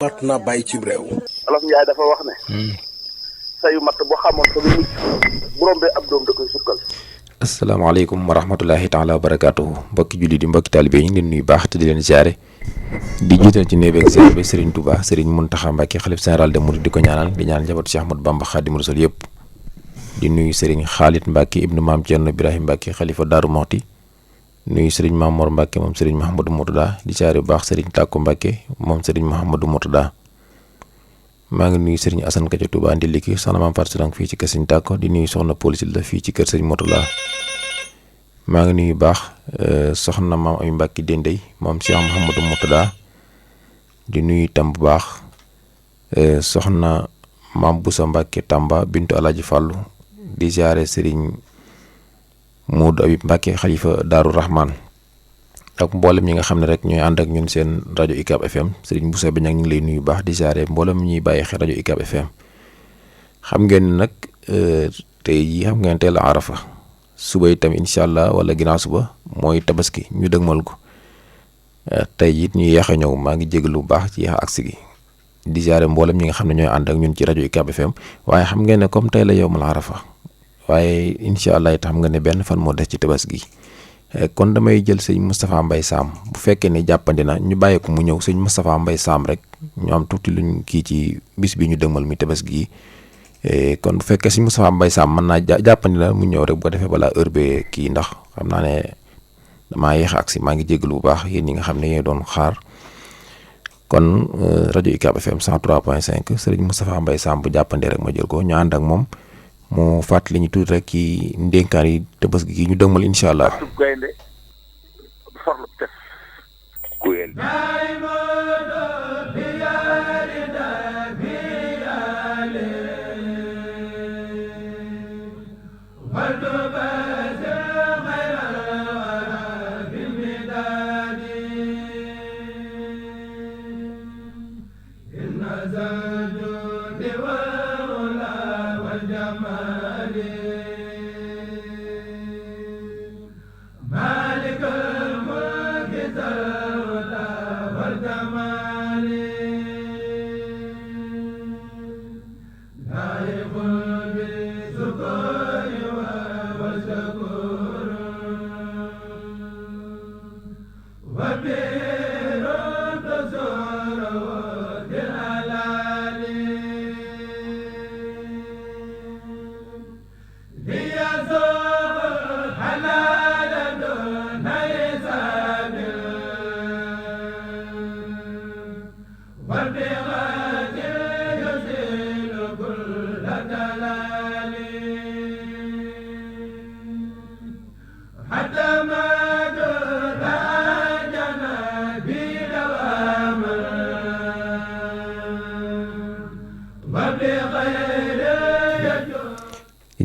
mat na bàyyi ci réew. Olof Njaay dafa wax ne. sayu matt boo xamoon ko lu mucc bu rombee ab doom da koy sukkal. asalaamaaleykum wa rahmatullahi taala wa barakaatuhu mbokki julli di mbokki taalibe yi ñu ngi leen nuyu baax te di leen ziare di jiital ci néew beeg ziar bi Serigne Touba Serigne Mountakha Mbacké xalif général des mourides di ko ñaanal di ñaanal njabootu Cheikh Ahmadou Bamba Khadimu Rasul yëpp di nuyu Serigne Khalid Mbacké ibnu maam Thierno Ibrahim Mbacké xalifa Daaru Moxti nuyu Serigne Mamor Mbacké moom Serigne Mahamadou Mourtada di ziare bu baax Serigne Takko Mbacké moom Serigne Mahamadou Mourtada maa ngi nuyu Serigne Assane Ka ca Touba Ndiliki soxna maam Fatou Sarang fii ci kër Serigne Takko di nuyu soxna police la fii ci kër Serigne Mourtada maa ngi nuyu baax soxna maam ay Mbàkke Dendey moom Cheikh Mouhamadou Mourtada di nuyu itam bu baax soxna maam Boussa Mbàkke Tamba bintu Alaaji Fàllu di ziare Serigne Modou Abib Mbàkke xalifa Daaru Rahman ak mboolem ñi nga xam ne rek ñooy ànd ak ñun seen rajo UCAB FM Serigne Boussa bi nag ñu ngi lay nuyu baax di ziare mboolem ñuy bàyyi xel rajo UCAB FM xam ngeen ne nag tey jii xam ngeen teel a Arafa suba itam incha allah wala ginnaaw suba mooy tabaski ñu dëgmal ko tey it ñu yéex a ñëw maa ngi jégalu bu baax ci yéex a agsi gi di ziare mboolem ñi nga xam ne ñooy ànd ak ñun ci rajo UCAB FM waaye xam ngeen ne comme tey la yowmul arafa waaye incha allah it xam nga ne benn fan moo des ci tabaski kon damay jël sëñ Moustapha Mbaye Sam bu fekkee ne jàppandi na ñu bàyyi ko mu ñëw sëñ Moustapha Mbaye Sam rek ñu am tuuti luñ kii ci bis bi ñu dëgmal mi tabaski gi kon bu fekkee sëñ Moustapha Mbaye Sam mën naa jàppandi la mu ñëw rek bu ko defee balaa heure bee kii ndax xam naa ne damaa yéex ak si maa ngi jégalu bu baax yéen ñi nga xam ne yéen doon xaar kon rajo UCAB FM 103.5 Serigne Moustapha Mbaye Sam bu jàppandee rek ma jël ko ñu ànd ak moom mu fàttali ñu tuuti rek ci ndénkaan yi tabaski gi ñu dëgmal incha allah. gaynde forlu tef kuyel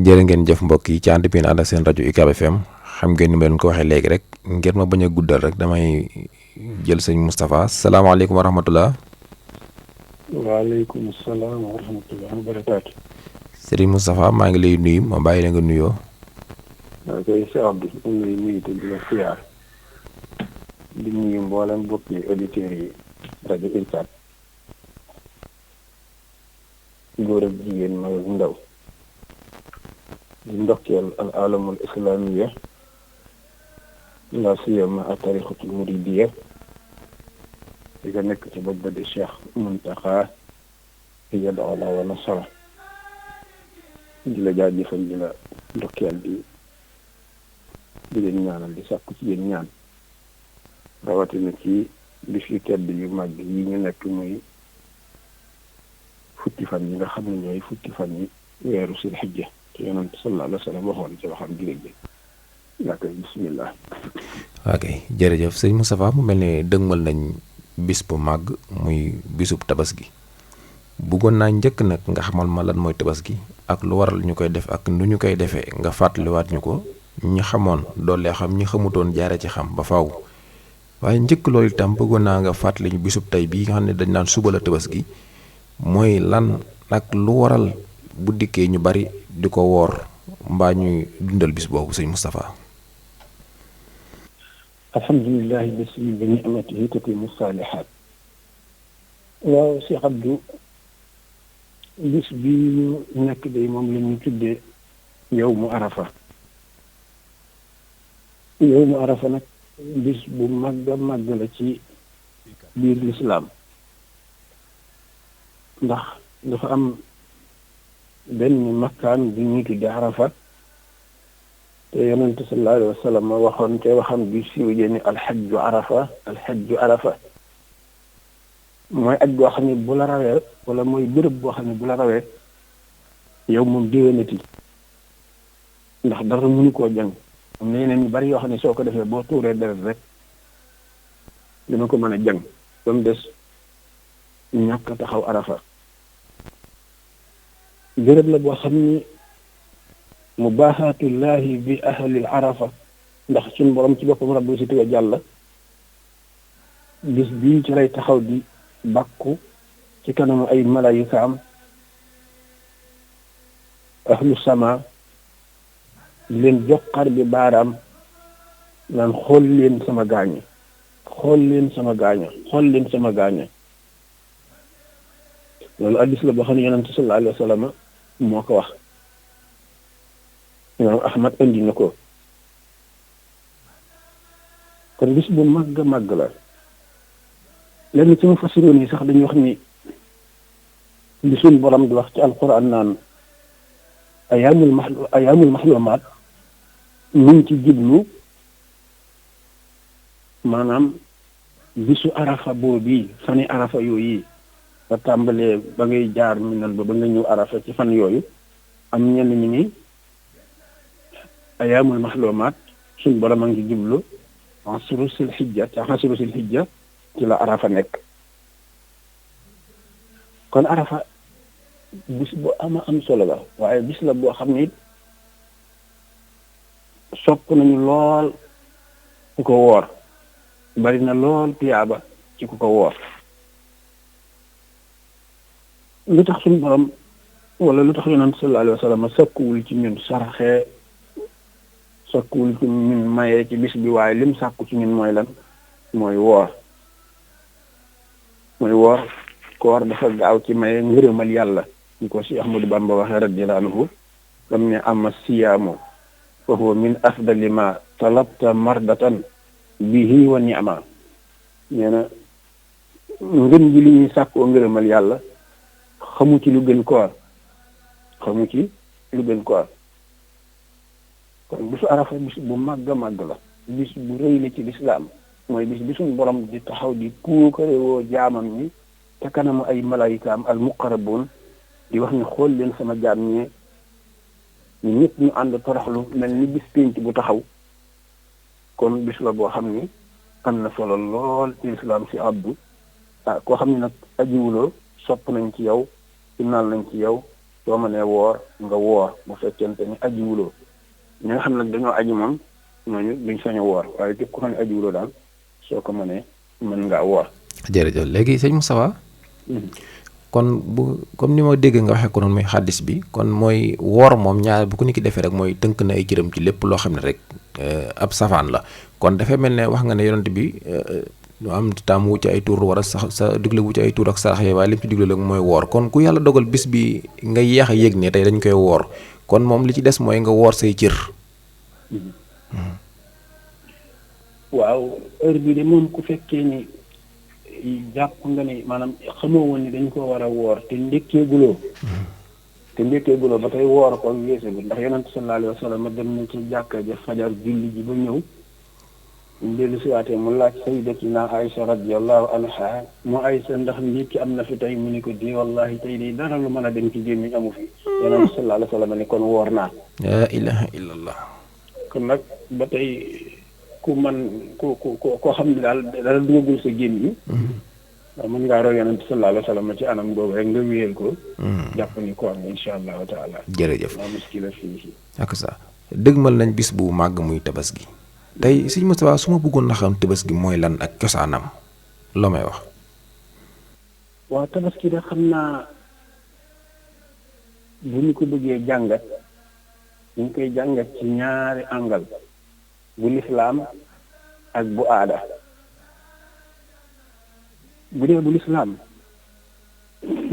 jërë ngeen jëf mbokk yi ci ànd bi ànd ak seen rajo UCAB FM xam ngeen ni ma leen ko waxee léegi rek ngir ma bañ a guddal rek damay jël sëñ Moustapha salaamaaleykum wa rahmatullah. waaleykum salaam wa rahmatullah wa barakaatu. Serigne Moustapha maa ngi lay nuyu ma bàyyi la nga nuyoo. waaw kay Cheikh Abdou ñu ngi lay nuyu te di la siyaar di nuyu mboolem mbokki auditeurs yi rajo UCAB góor ak jigéen mag ak ndaw. di ndokkeel al alamul islamiya la siyama ak tarixatul muridiya di ko nekk ci bopp ba di Cheikh Mountakha yad'ala wa nasara di la jaajëfal di la ndokkeel di leen ñaanal di sàkku ci yéen ñaan rawatina ci bis yu tedd yu mag yi ñu nekk muy fukki fan yi nga xam ne ñooy fukki fan yi weeru sil xijja te yonent sallallahu alayhi wa sallam waxoon ci waxam gi léegi yaa koy bismillah. ok jërëjëf sëñ Moustapha mu mel ne dëgmal nañ bis bu màgg muy bisub tabaski bëggoon naa njëkk nag nga xamal ma lan mooy tabaski ak lu waral ñu koy def ak nu ñu koy defee nga fàttaliwaat ñu ko ñi xamoon doole xam ñi xamutoon jaare ci xam ba faaw waaye njëkk loolu itam bëggoon naa nga fàttali ñu bisub tey bii nga xam ne dañ naan suba la tabaski mooy lan ak lu waral bu dikkee ñu bari di ko woor mbaa ñuy dundal bis boobu sëñ Moustapha. alhamdulillahi bisi bi ni'matihi tatimu saalihaat waaw Cheikh Abdou bis bi ñu nekk day moom la ñuy tuddee yawmu arafa. yawmu arafa nag bis bu màgg a màgg la ci biir lislaam ndax dafa am benn makkaan bi ñuy tuddee arafa te yonente sallallahu alayhi wa sallam waxoon te waxam bi siiw ni alxajju arafa mooy aj boo xam ne bu la rawee wala mooy bërëb boo xam ne bu la rawee yow moom déwénati ndax dara mënu koo jàng am na yeneen yu bari yoo xam ne soo ko defee boo tuuree deret rek dina ko mën a jàng ba mu des ñàkk a taxaw arafa bërëb la boo xam ni mubaahaatullahi bi ahlil arafa ndax suñu borom ci boppam rabbi si tuwa jàlla bis bii ci lay taxaw di bàkku ci kanamu ay malaayikaam ahlu sama di leen joxar bi baaraam naan xool leen sama gaaña xool leen sama gaaña loolu hadiis la boo xam ne yonente sallallahu alayhi wa sallam moo ko wax imaam Ahmad indi na ko kon bis bu màgg màgg la lenn ci mufassiroon yi sax dañuy wax ni li suñ borom di wax ci alquran naan ayaamul maxlumaat mu ngi ci jublu maanaam bisu arafa boobu fani arafa yooyu ba tàmbalee ba ngay jaar Minan ba nga ñëw arafa ci fan yooyu am ñenn ñi ni ayaamul maxlumaat suñ borom a ngi ci jublu xasru sil xijja ci la arafa nekk kon arafa bis bu am solo la waaye bis la boo xam ni sopp nañu lool ku ko woor bari na lool tiyaaba ci ku ko woor lu tax suñu borom wala lu tax yonent sallallahu alayhi wa sallam sakkuwul ci ñun saraxee sakkuwul ci ñun mayee ci bis bi waaye lim sàkku ci ñun mooy lan mooy woor koor dafa gaaw ci maye ngërëmal yàlla ñu ko si Ahmadu Bamba waxee radiyallahu anhu dam ne ama siyaamu fa huwa min afdali ma talabta mardatan bihi wa ni'ma nee na ngën ji li ñuy sàkkoo ngërëmal yàlla xamu ci lu gën koor kon bisu arafa bis bu màgg a màgg la bis bu rëy la ci lislaam mooy bis bi suñu borom di taxaw di puukarewoo jaamam ñi te kanamu ay malaayikaam al muqarrabuun di wax ni xool leen sama jaam ñi ñu ñëpp ñu ànd toroxlu mel ni bis pénc bu taxaw kon bis la boo xam ni am na solo lool ci lislaam si abdu koo xam ne nag ajiwuloo sopp nañ ci yow sunnaal nañ ci yow soo mënee woor nga woor bu fekkente ni ajiwuloo ñi nga xam nag dañoo aji moom ñooñu duñ sañ a woor waaye képp ko xam ne ajiwuloo daal soo ko mënee mën ngaa woor. jërëjëf léegi sëñ Moustapha kon bu comme ni ma dégg nga waxee ko noonu muy xaddis bi kon mooy woor moom ñaar bu ko nit ki defee rek mooy tënk na ay cëram ci lépp loo xam ne rek ab safaan la kon dafay mel ne wax nga ne yonent bi lu am taam wu ci ay tuur war a sax sa digle wu ci ay tuur ak sarax yi waaye lim ci digle la mooy woor kon ku yàlla dogal bis bi nga yeex a yëg ne tey dañ koy woor kon moom li ci des mooy nga woor say cër. waaw heure bi de moom ku fekkee ni jàpp nga ni maanaam xamoo woon ni dañ ko war a woor te ndékkeeguloo ba tey woor ko yéesegul ndax yonent sallallahu alayhi wa sallam dem na ci jàkka ja fajar julli ji ba ñëw mu dellu siwaatee mu laaj sayyidatina Aïcha radiyallahu anha mu Aïcha ndax ndékki am na fi tey mu ni ko di wallahi tey di dara lu mën a dem ci gémmiñ amu fi yonent sallallahu alayhi wa sallam ni kon woor naa. la ilaha illallah. kon nag ba tey ku koo xam ne daal dara dugagul sa gémmiñ waaw mën ngaa roy yonent sallallahu alayhi wa sallam ci anam boobu rek nga wéyal ko. jàpp ni ko am insha allahu taala. jërëjëf maa muskila fii. ak ça dëgmal nañ bis bu màgg muy tabaski tey sëñ Moustapha su ma bëggoon na xam tabaski mooy lan ak cosaanam loo may wax. waaw tabaski de xam naa bu ñu ko bëggee jàngat ñu ngi koy jàngat ci ñaari angal bu lislaam ak bu aada bu dee bu lislaam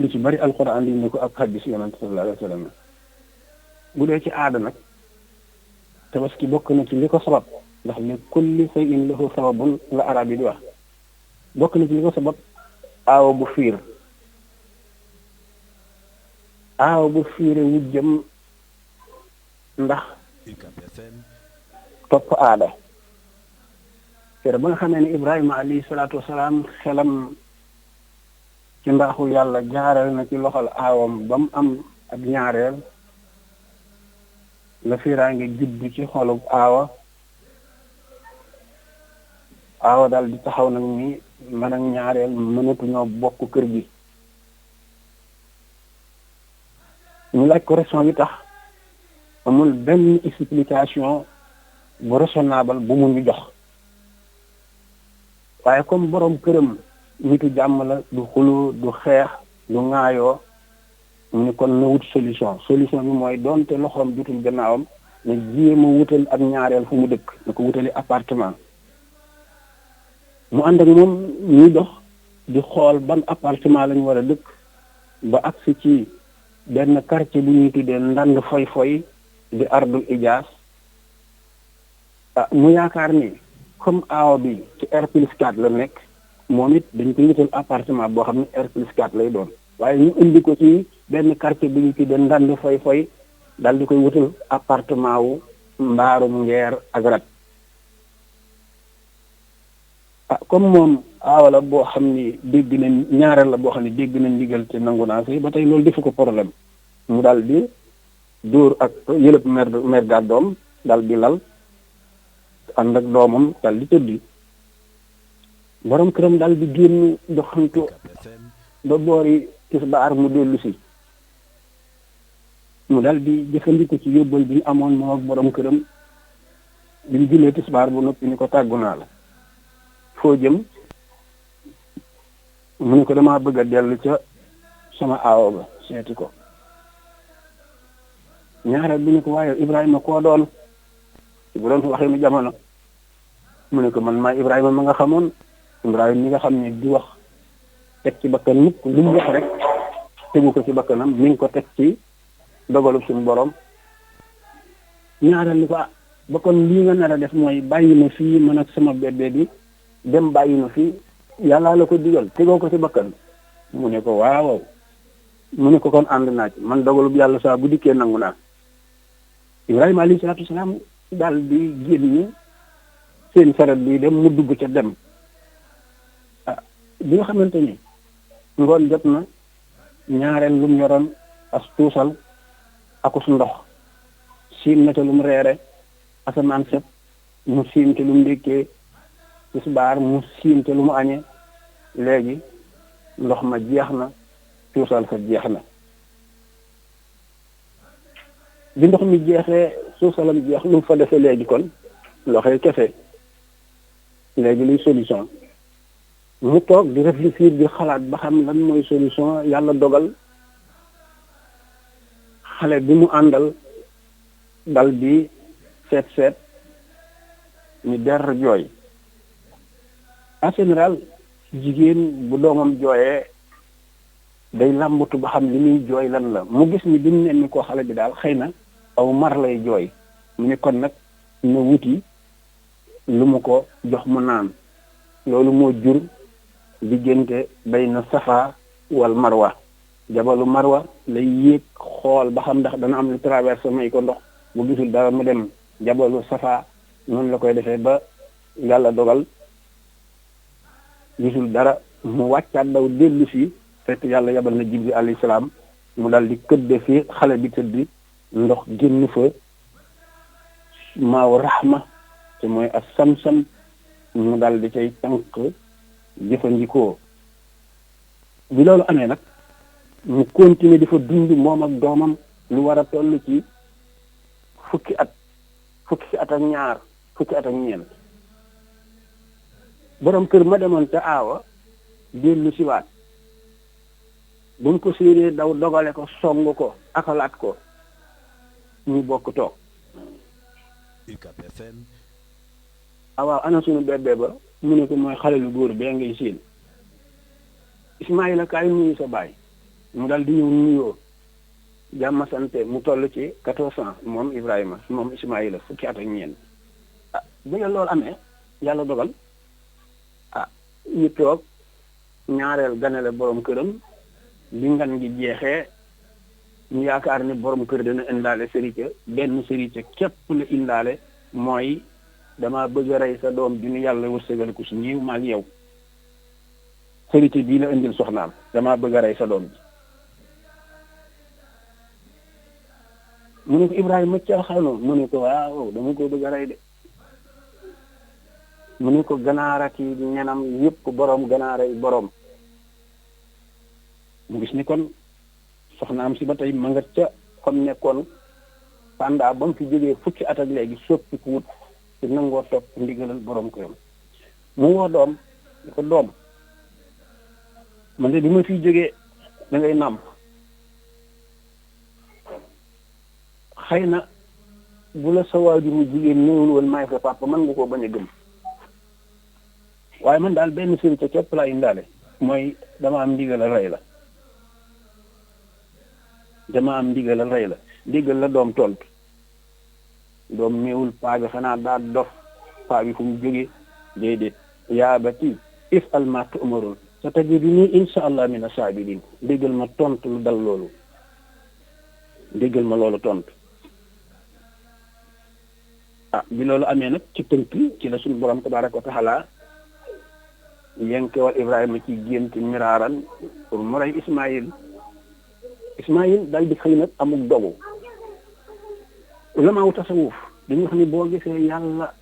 lu ci bari alquran li ne ko ak hadis yonent sallallahu alayhi wa sallam bu dee ci aada nag tabaski bokk na ci li ko sabab ndax li kulli shay'in lahu sababun la arab yi di wax bokk na ci li ko sabab aawa bu fiir wu jëm ndax topp aada kër ba nga xamee ne Ibrahima alayhi salaatu wasalaam xelam ci mbaaxu yàlla jaareel na ci loxol aawam ba mu am ak ñaareel la fiiraange juddu ci xolub aawa daal di taxaw nag ni man ak ñaareel mënatuñoo bokk kër gi ñu laaj ko raison bi tax amul benn explication bu raisonnable bu mu ñu jox waaye comme borom këram nitu jàmm la du xulu du xeex du ŋaayoo ñu kon na wut solution bi mooy doonte loxoom jutul gannaawam ne jéem a wutal ak ñaareel fu mu dëkk na ko wutali appartement mu ànd ak moom ñuy dox di xool ban appartement lañu war a dëkk ba agsi ci benn quartier bu ñuy tuddee ndand foy di ardul ijaas mu yaakaar ni comme aaw bi ci R+4 la nekk moom it dañ koy wutal appartement boo xam ne R+4 lay doon waaye ñu indi ko ci benn quartier bu ñuy tuddee ndand foy dal di koy wutal appartement wu mbaarum ngeer ak rat comme moom aawa la boo xam ni dégg nañ ñaareel la boo xam ne dégg nañ ndigal te nangu naa fi ba tey loolu defu ko problème mu daal di dóor ak yëlëb mer gàddoom daal di lal ànd ak doomam daal di tëddi borom këram daal di génn doxantu ba boori tisbaar mu dellu si mu daal di jëfandiku ci yóbbal bi ñu amoon moom ak borom këram bi ñu jullee tisbaar bu noppi ni ko tàggu naa la foo jëm mu ne ko damaa bëgg a dellu ca sama aawo ba seeti ko ñaareel bi ne ko waaye Ibrahima koo doon bu doon waxee mu jamono mu ne ko man maa Ibrahima ma nga xamoon Ibrahima mi nga xam ne di wax teg ci bakkan mukk lu mu wax rek tegu ko ci bakkanam mi ngi ko teg ci dogalu suñu borom ñaareel ni ko ba kon lii nga nar a def mooy bàyyi ma fii man ak sama bébé bi dem bàyyi ma fii yàlla la ko digal tegoo ko ci bakkan mu ne ko waaw mu ne ko kon ànd naa ci man dogalub yàlla saa bu dikkee nangu naa Ibrahima alayhi salaatu wasalaam daal di génn seen saret bi dem mu dugg ca dem bi nga xamante ni ngoon jot na ñaareel lu mu yoroon as tuusal akus ndox siim na te lu mu reere asamaan set mu siim te lu mu ndékkee tisbaar mu siim te lu mu añee léegi ndox ma jeex na tuusal sa jeex na bi ndox mi jeexee suusalam jeex lu mu fa defee léegi kon loxoy kese léegi luy solution mu toog di réfléchir di xalaat ba xam lan mooy solution yàlla dogal xale bi mu àndal dal di seet ñu der jooy en général jigéen bu doomam jooyee day làmbatu ba xam li muy jooy lan la mu gis ni bi mu ne ni ko xale bi daal xëy na aw mar lay jooy mu ne kon nag na wuti lu mu ko jox mu naan loolu moo jur diggante bayna safa wal marwa jabalu marwa lay yéeg xool ba xam ndax dana am lu traversé may ko ndox bu gisul dara mu dem jabalu safa noonu la koy defee ba yàlla dogal gisul dara mu wàccaat daw dellu si fekk yàlla yabal na jibril alayhi salaam mu dal di këdde fi xale bi tëddi ndox génn fa maaw rahma te mooy ak sam-sam mu dal di cay tànk jëfandikoo bi loolu amee nag mu continuer di fa dund moom ak doomam lu war a toll ci fukki at ak ñaar fukki at ak ñeent borom kër ma demoon ca aawa dellu siwaat bu mu ko séenee daw dogale ko song ko akalaat ko ñu bokk toog waaw ana sunu bébé ba mu ne ko mooy xale lu góor bee ngay séen Ismaïla kaay nuyu sa baay mu daal di ñëw nuyoo jàmm sante mu toll ci 14 ans moom Ibrahima moom Ismaïla fukki at ak ñeent bi la loolu amee yàlla dogal ñu toog ñaareel ganale borom këram bi ngan gi jeexee ñu yaakaar ni borom kër dana indaale sërite benn sërite képp la indaale mooy dama bëgg a rey sa doom di nu yàlla wërsëgal ko si ñiw maag yow sërite bii la indil soxnaam dama bëgg a rey sa doom bi mu ne ko Ibrahima caaxaanoo mu ne ko waaw dama ko bëgg a rey de mu ne ko ganaarati ñenam yëpp borom ganaaray borom mu gis ni kon soxnaam si ba tey ma nga ca xam nekkoon pendant ba mu fi jógee fukki at ak léegi soppi ku wut ci nangoo topp ndigalal borom këram mu woo doom ni ko doom man de bi ma fiy jógee da ngay nàmp xëy na bu la sa waajuru jigéen ñëwul woon maay sa papa mën nga koo bañ a gëm waaye man daal benn sërite képp laa indaale mooy dama am ndigalal rey la ndigal la doom tontu doom néewul paa bi xanaa daa dof paa bi fu mu jógee déedéet yaa bati if'al maa tu'marun satajiduni insha allah mina saabiriin déggal ma tontu lu dal loolu déggal ma loolu tontu bi loolu amee nag ci tënk ci la suñu borom tabaaraka wa taala yenkewal Ibrahima ci gént miraaran pour mu rey Ismaïl dal di xëy nag amul dogu ulamaaw tasawuf dañu wax ni boo gisee yàlla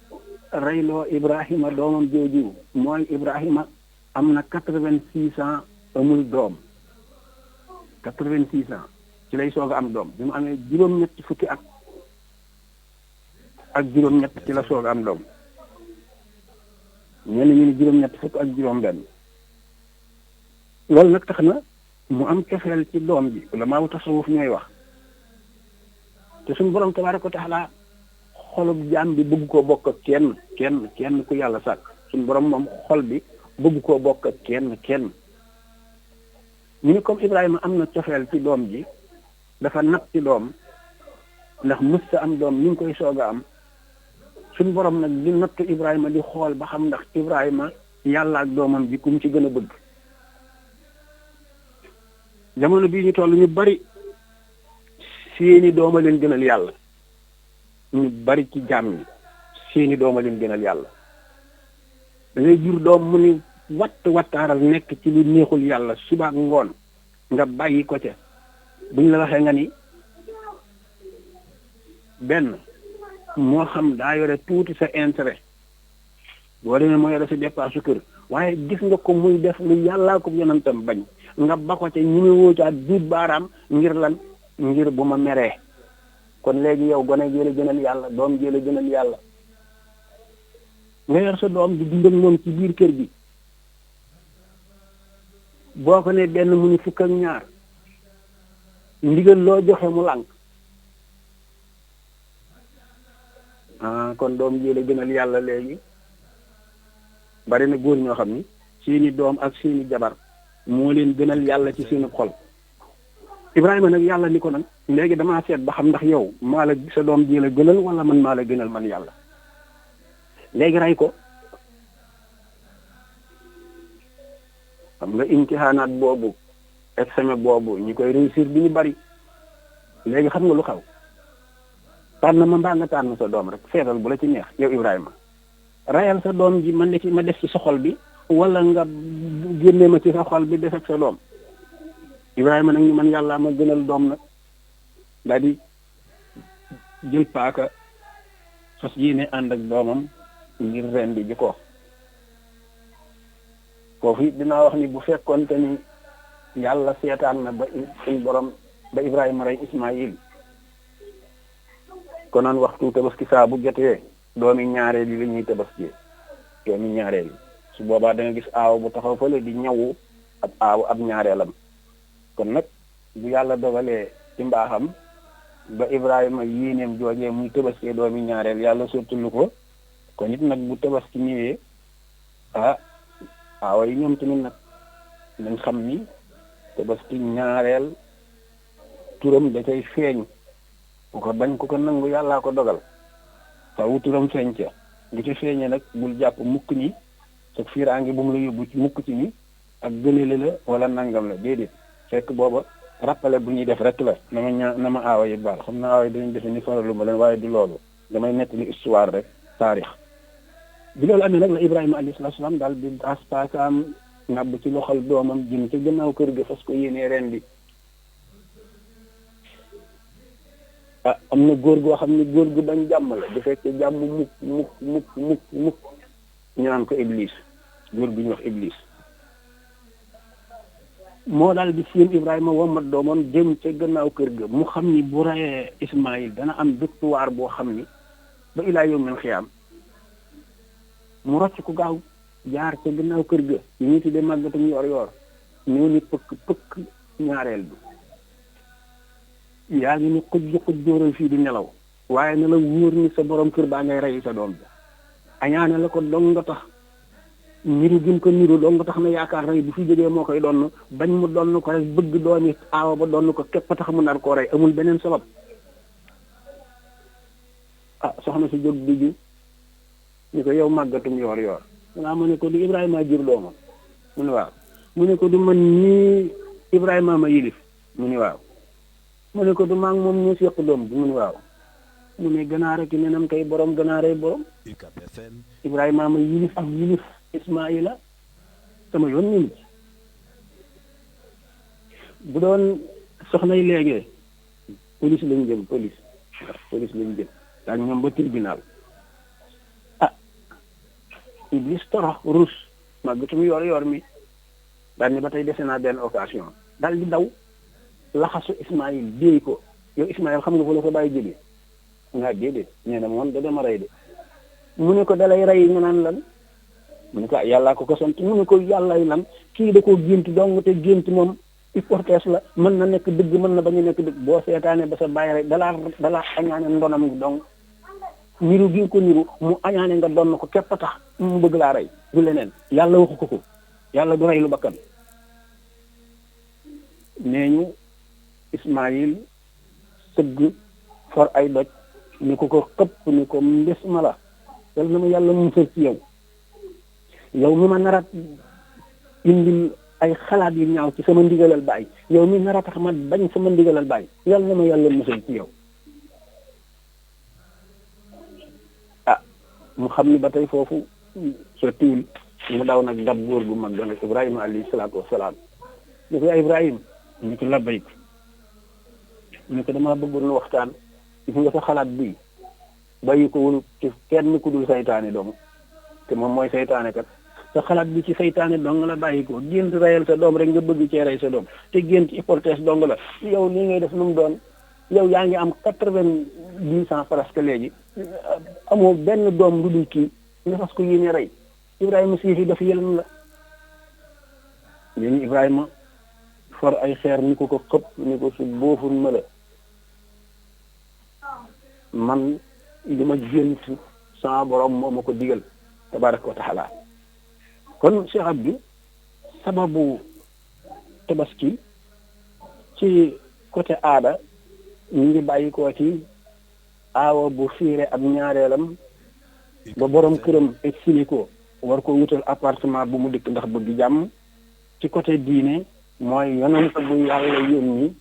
reyloo Ibrahima doomam jooju mooy Ibrahima am na 86 ans amul doom 86 ans ci lay soog a am doom bi mu amee juróom-ñetti fukki at ak juróom-ñett ci la soog a am doom ñenn ñu ni juróom-ñett fukk ak juróom-benn loolu nag tax na mu am cofeel ci doom ji la maa tasawuf ñooy wax te suñu borom tabaaraka wa taala xolub jaam bi bëgg koo bokk ak kenn ku yàlla sàkk suñu borom moom xol bi bëgg koo bokk ak kenn ñu ni comme Ibrahima am na cofeel ci doom ji dafa nag ci doom ndax mës sa am doom ñu ngi koy soog a am suñu borom nag di nattu Ibrahima di xool ba xam ndax Ibrahima yàlla ak doomam ji ku mu ci gën a bëgg jamono bii ñu toll ñu bari seeni dooma leen gënal yàlla ñu bari ci jaam ñi seeni dooma leen gënal yàlla da ngay jur doom mu ni wattaaral nekk ci lu neexul yàlla suba ak ngoon nga bàyyi ko ca buñ la waxee nga ni benn moo xam daa yore tuuti sa intérêt boo demee moo yore sa dépense su kër waaye gis nga ko muy def lu yàllaa ko yonentam bañ nga ba ko ca ñu ngi wóocaat duut baaraam ngir lan ngir bu ma meree kon léegi yow gone jële gënal yàlla doom jële gënal yàlla nga yor sa doom di dund ak moom ci biir kër gi boo ko ne benn mu ni fukk ak ñaar ndigal loo joxe mu lànk kon doom jële gënal yàlla léegi bari na góor ñoo xam ni seeni doom ak seeni jabar moo leen gënal yàlla ci seeni xol Ibrahima nag yàlla ni ko nag léegi damaa seet ba xam ndax yow maa la sa doom ji la gënal wala man maa la gënal man yàlla léegi rey ko xam nga imtihaanaat boobu examen boobu ñi koy réussir bi ñu bari léegi xam nga lu xaw tànn ma mbaa nga tànn sa doom rek seetal bu la ci neex yow Ibrahima rayal sa doom ji ma def ci sa xol bi wala nga génne ma ci sa xol bi def ak sa doom Ibrahima nag ñu man yàlla ma gënal doom nag daal di jël paaka fas yéene ànd ak doomam ngir rendi ji ko foofu it dinaa wax ni bu fekkoonte ni yàlla seetaan na ba suñ borom ba Ibrahima rey Ismaïl konoon waxtu tabaski saa bu jotee doomi ñaareel yi la ñuy tabaski doomi ñaareel yi su boobaa da nga gis aaw bu taxaw fële di ñawu ab aaw ab ñaareelam kon nag bu yàlla dogalee ci mbaaxam ba Ibrahima yéeneem joojee muy tabaski doomi ñaareel yàlla sottulu ko kon it nag bu tabaski ñëwee aawa yi ñoom tamit nag nañ xam ni tabaski ñaareel turam da cay feeñ ku ko bañ ku ko nangu yàllaa ko dogal fawu turam feeñ ca bu ci feeñee nag bul jàpp mukk ni sa fiiraange bu mu la yóbbu ci mukk ci ni ak gënale la wala nangam la déedéet fekk booba rappelé bu ñuy def rek la na ma aawa yi baal xam na aawa yi dañuy defe ni faralu ma leen waaye du loolu damay nettali histoire rek taarix bi loolu amee nag la Ibrahima alayhi salaam daal di as paakaam nàbb ci loxol doomam jëm ca gannaaw kër ga fas ko yéenee ren bi am na góor goo xam ne góor gu bañ jàmm la bu fekkee jàmm mukk ñu naan ko Iblis góor gu ñuy wax Iblis moo daal di séen Ibrahima womat doomam jëm ca gannaaw kër ga mu xam ni bu rayee Ismaïl dana am victoire boo xam ni ba ilaa yawmil xiyaam mu rocc ko gaaw jaar ca gannaaw kër ga ñu ñu tuddee màggatum yor ñëw ni pëkk ñaareel bi yaa ngi ni xuj dóoral fii di nelaw waaye na la wóor ni sa borom kër baa ngay rey sa doom bi añaane la ko dong nga tax niru gën ko niru dong nga tax na yaakaar rey bu fi jógee moo koy donn bañ mu donn ko rek bëgg doomi aawa ba donn ko képp tax mu nar koo rey amul beneen sabab soxna si jóg di ñu ko yow màggatum yor danaa mu ne ko di Ibrahima jur doomam mu ne waaw mu ne ko du man ñii Ibrahima ma yilif mu ne waaw mu ne ko du maa ngi moom ñu seq doom bi mu ne waaw mu ne ganaar ak nenam kay borom ganaaree borom Ibrahima ma yilif ak yilif Ismaïla sama yoon ñu ci bu doon soxnay léegi police lañ jëm police lañ jëm daal ñoom ba tribunal Iblis torox rus màggatum yor mi daal ni ba tey dese naa benn occasion daal di daw laxasu Ismaïl déey ko yow Ismaïl xam nga fa la ko bàyyi jógee nga déedéet nee na moom da dama rey de mu ne ko dalay rey nga naan lan mu ne ko yàllaa ko sant mu ne ko yàllay lan kii da koo gént dong te gént moom hypothèse la mën na nekk dëgg mën na bañ a nekk dëgg boo seetaane ba sa bàyyi rek dalaa añaane ndonam gi dong niru gi nga ko niru mu añaane nga doon ko képp tax mu bëgg laa rey du leneen yàlla waxu ko yàlla du rey lu bakkan nee ñu Ismaïl sëgg for ay doj ni ko xëpp ni ko mbés ma la yal na ma yàlla musal ci yow mi ma narat indil ay xalaat yu ñaaw ci sama ndigalal baay yow mi nara tax ma bañ sama ndigalal baay yal na ma yàlla musal ci yow mu xam ni ba tey foofu sottiwul mu daw nag dab góor gu mag doon Ibrahima alayhi salaatu wasalaam ni ko Ibrahima ñu ko labbayk ñu ko dama bëggoon lu waxtaan gis nga sa xalaat bii bàyyi ko wul ci kenn ku dul saytaane dong te moom mooy saytaane kat sa xalaat bi ci saytaane dong la bàyyi ko gént reyal sa doom rek nga bëgg cee rey sa doom te gént hypothèse dong la yow li ngay def lu mu doon yow yaa ngi am 90 ans presque léegi amoo benn doom lu dul kii nga fas ko yéene rey Ibrahima siif yi dafa yëlam la léegi Ibrahima for ay xeer ni ko xëpp ni ko su booful ma la man li ma gént sama borom moo ma ko digal tabaraka wa taala kon Cheikh Abdou sababu tabaski ci côté aada ñu ngi bàyyi ko ci aawa bu fiire ak ñaareelam ba borom këram exilé ko war ko wutal appartement bu mu dëkk ndax bëgg jàmm ci côté diine mooy yonent bu yàlla yónni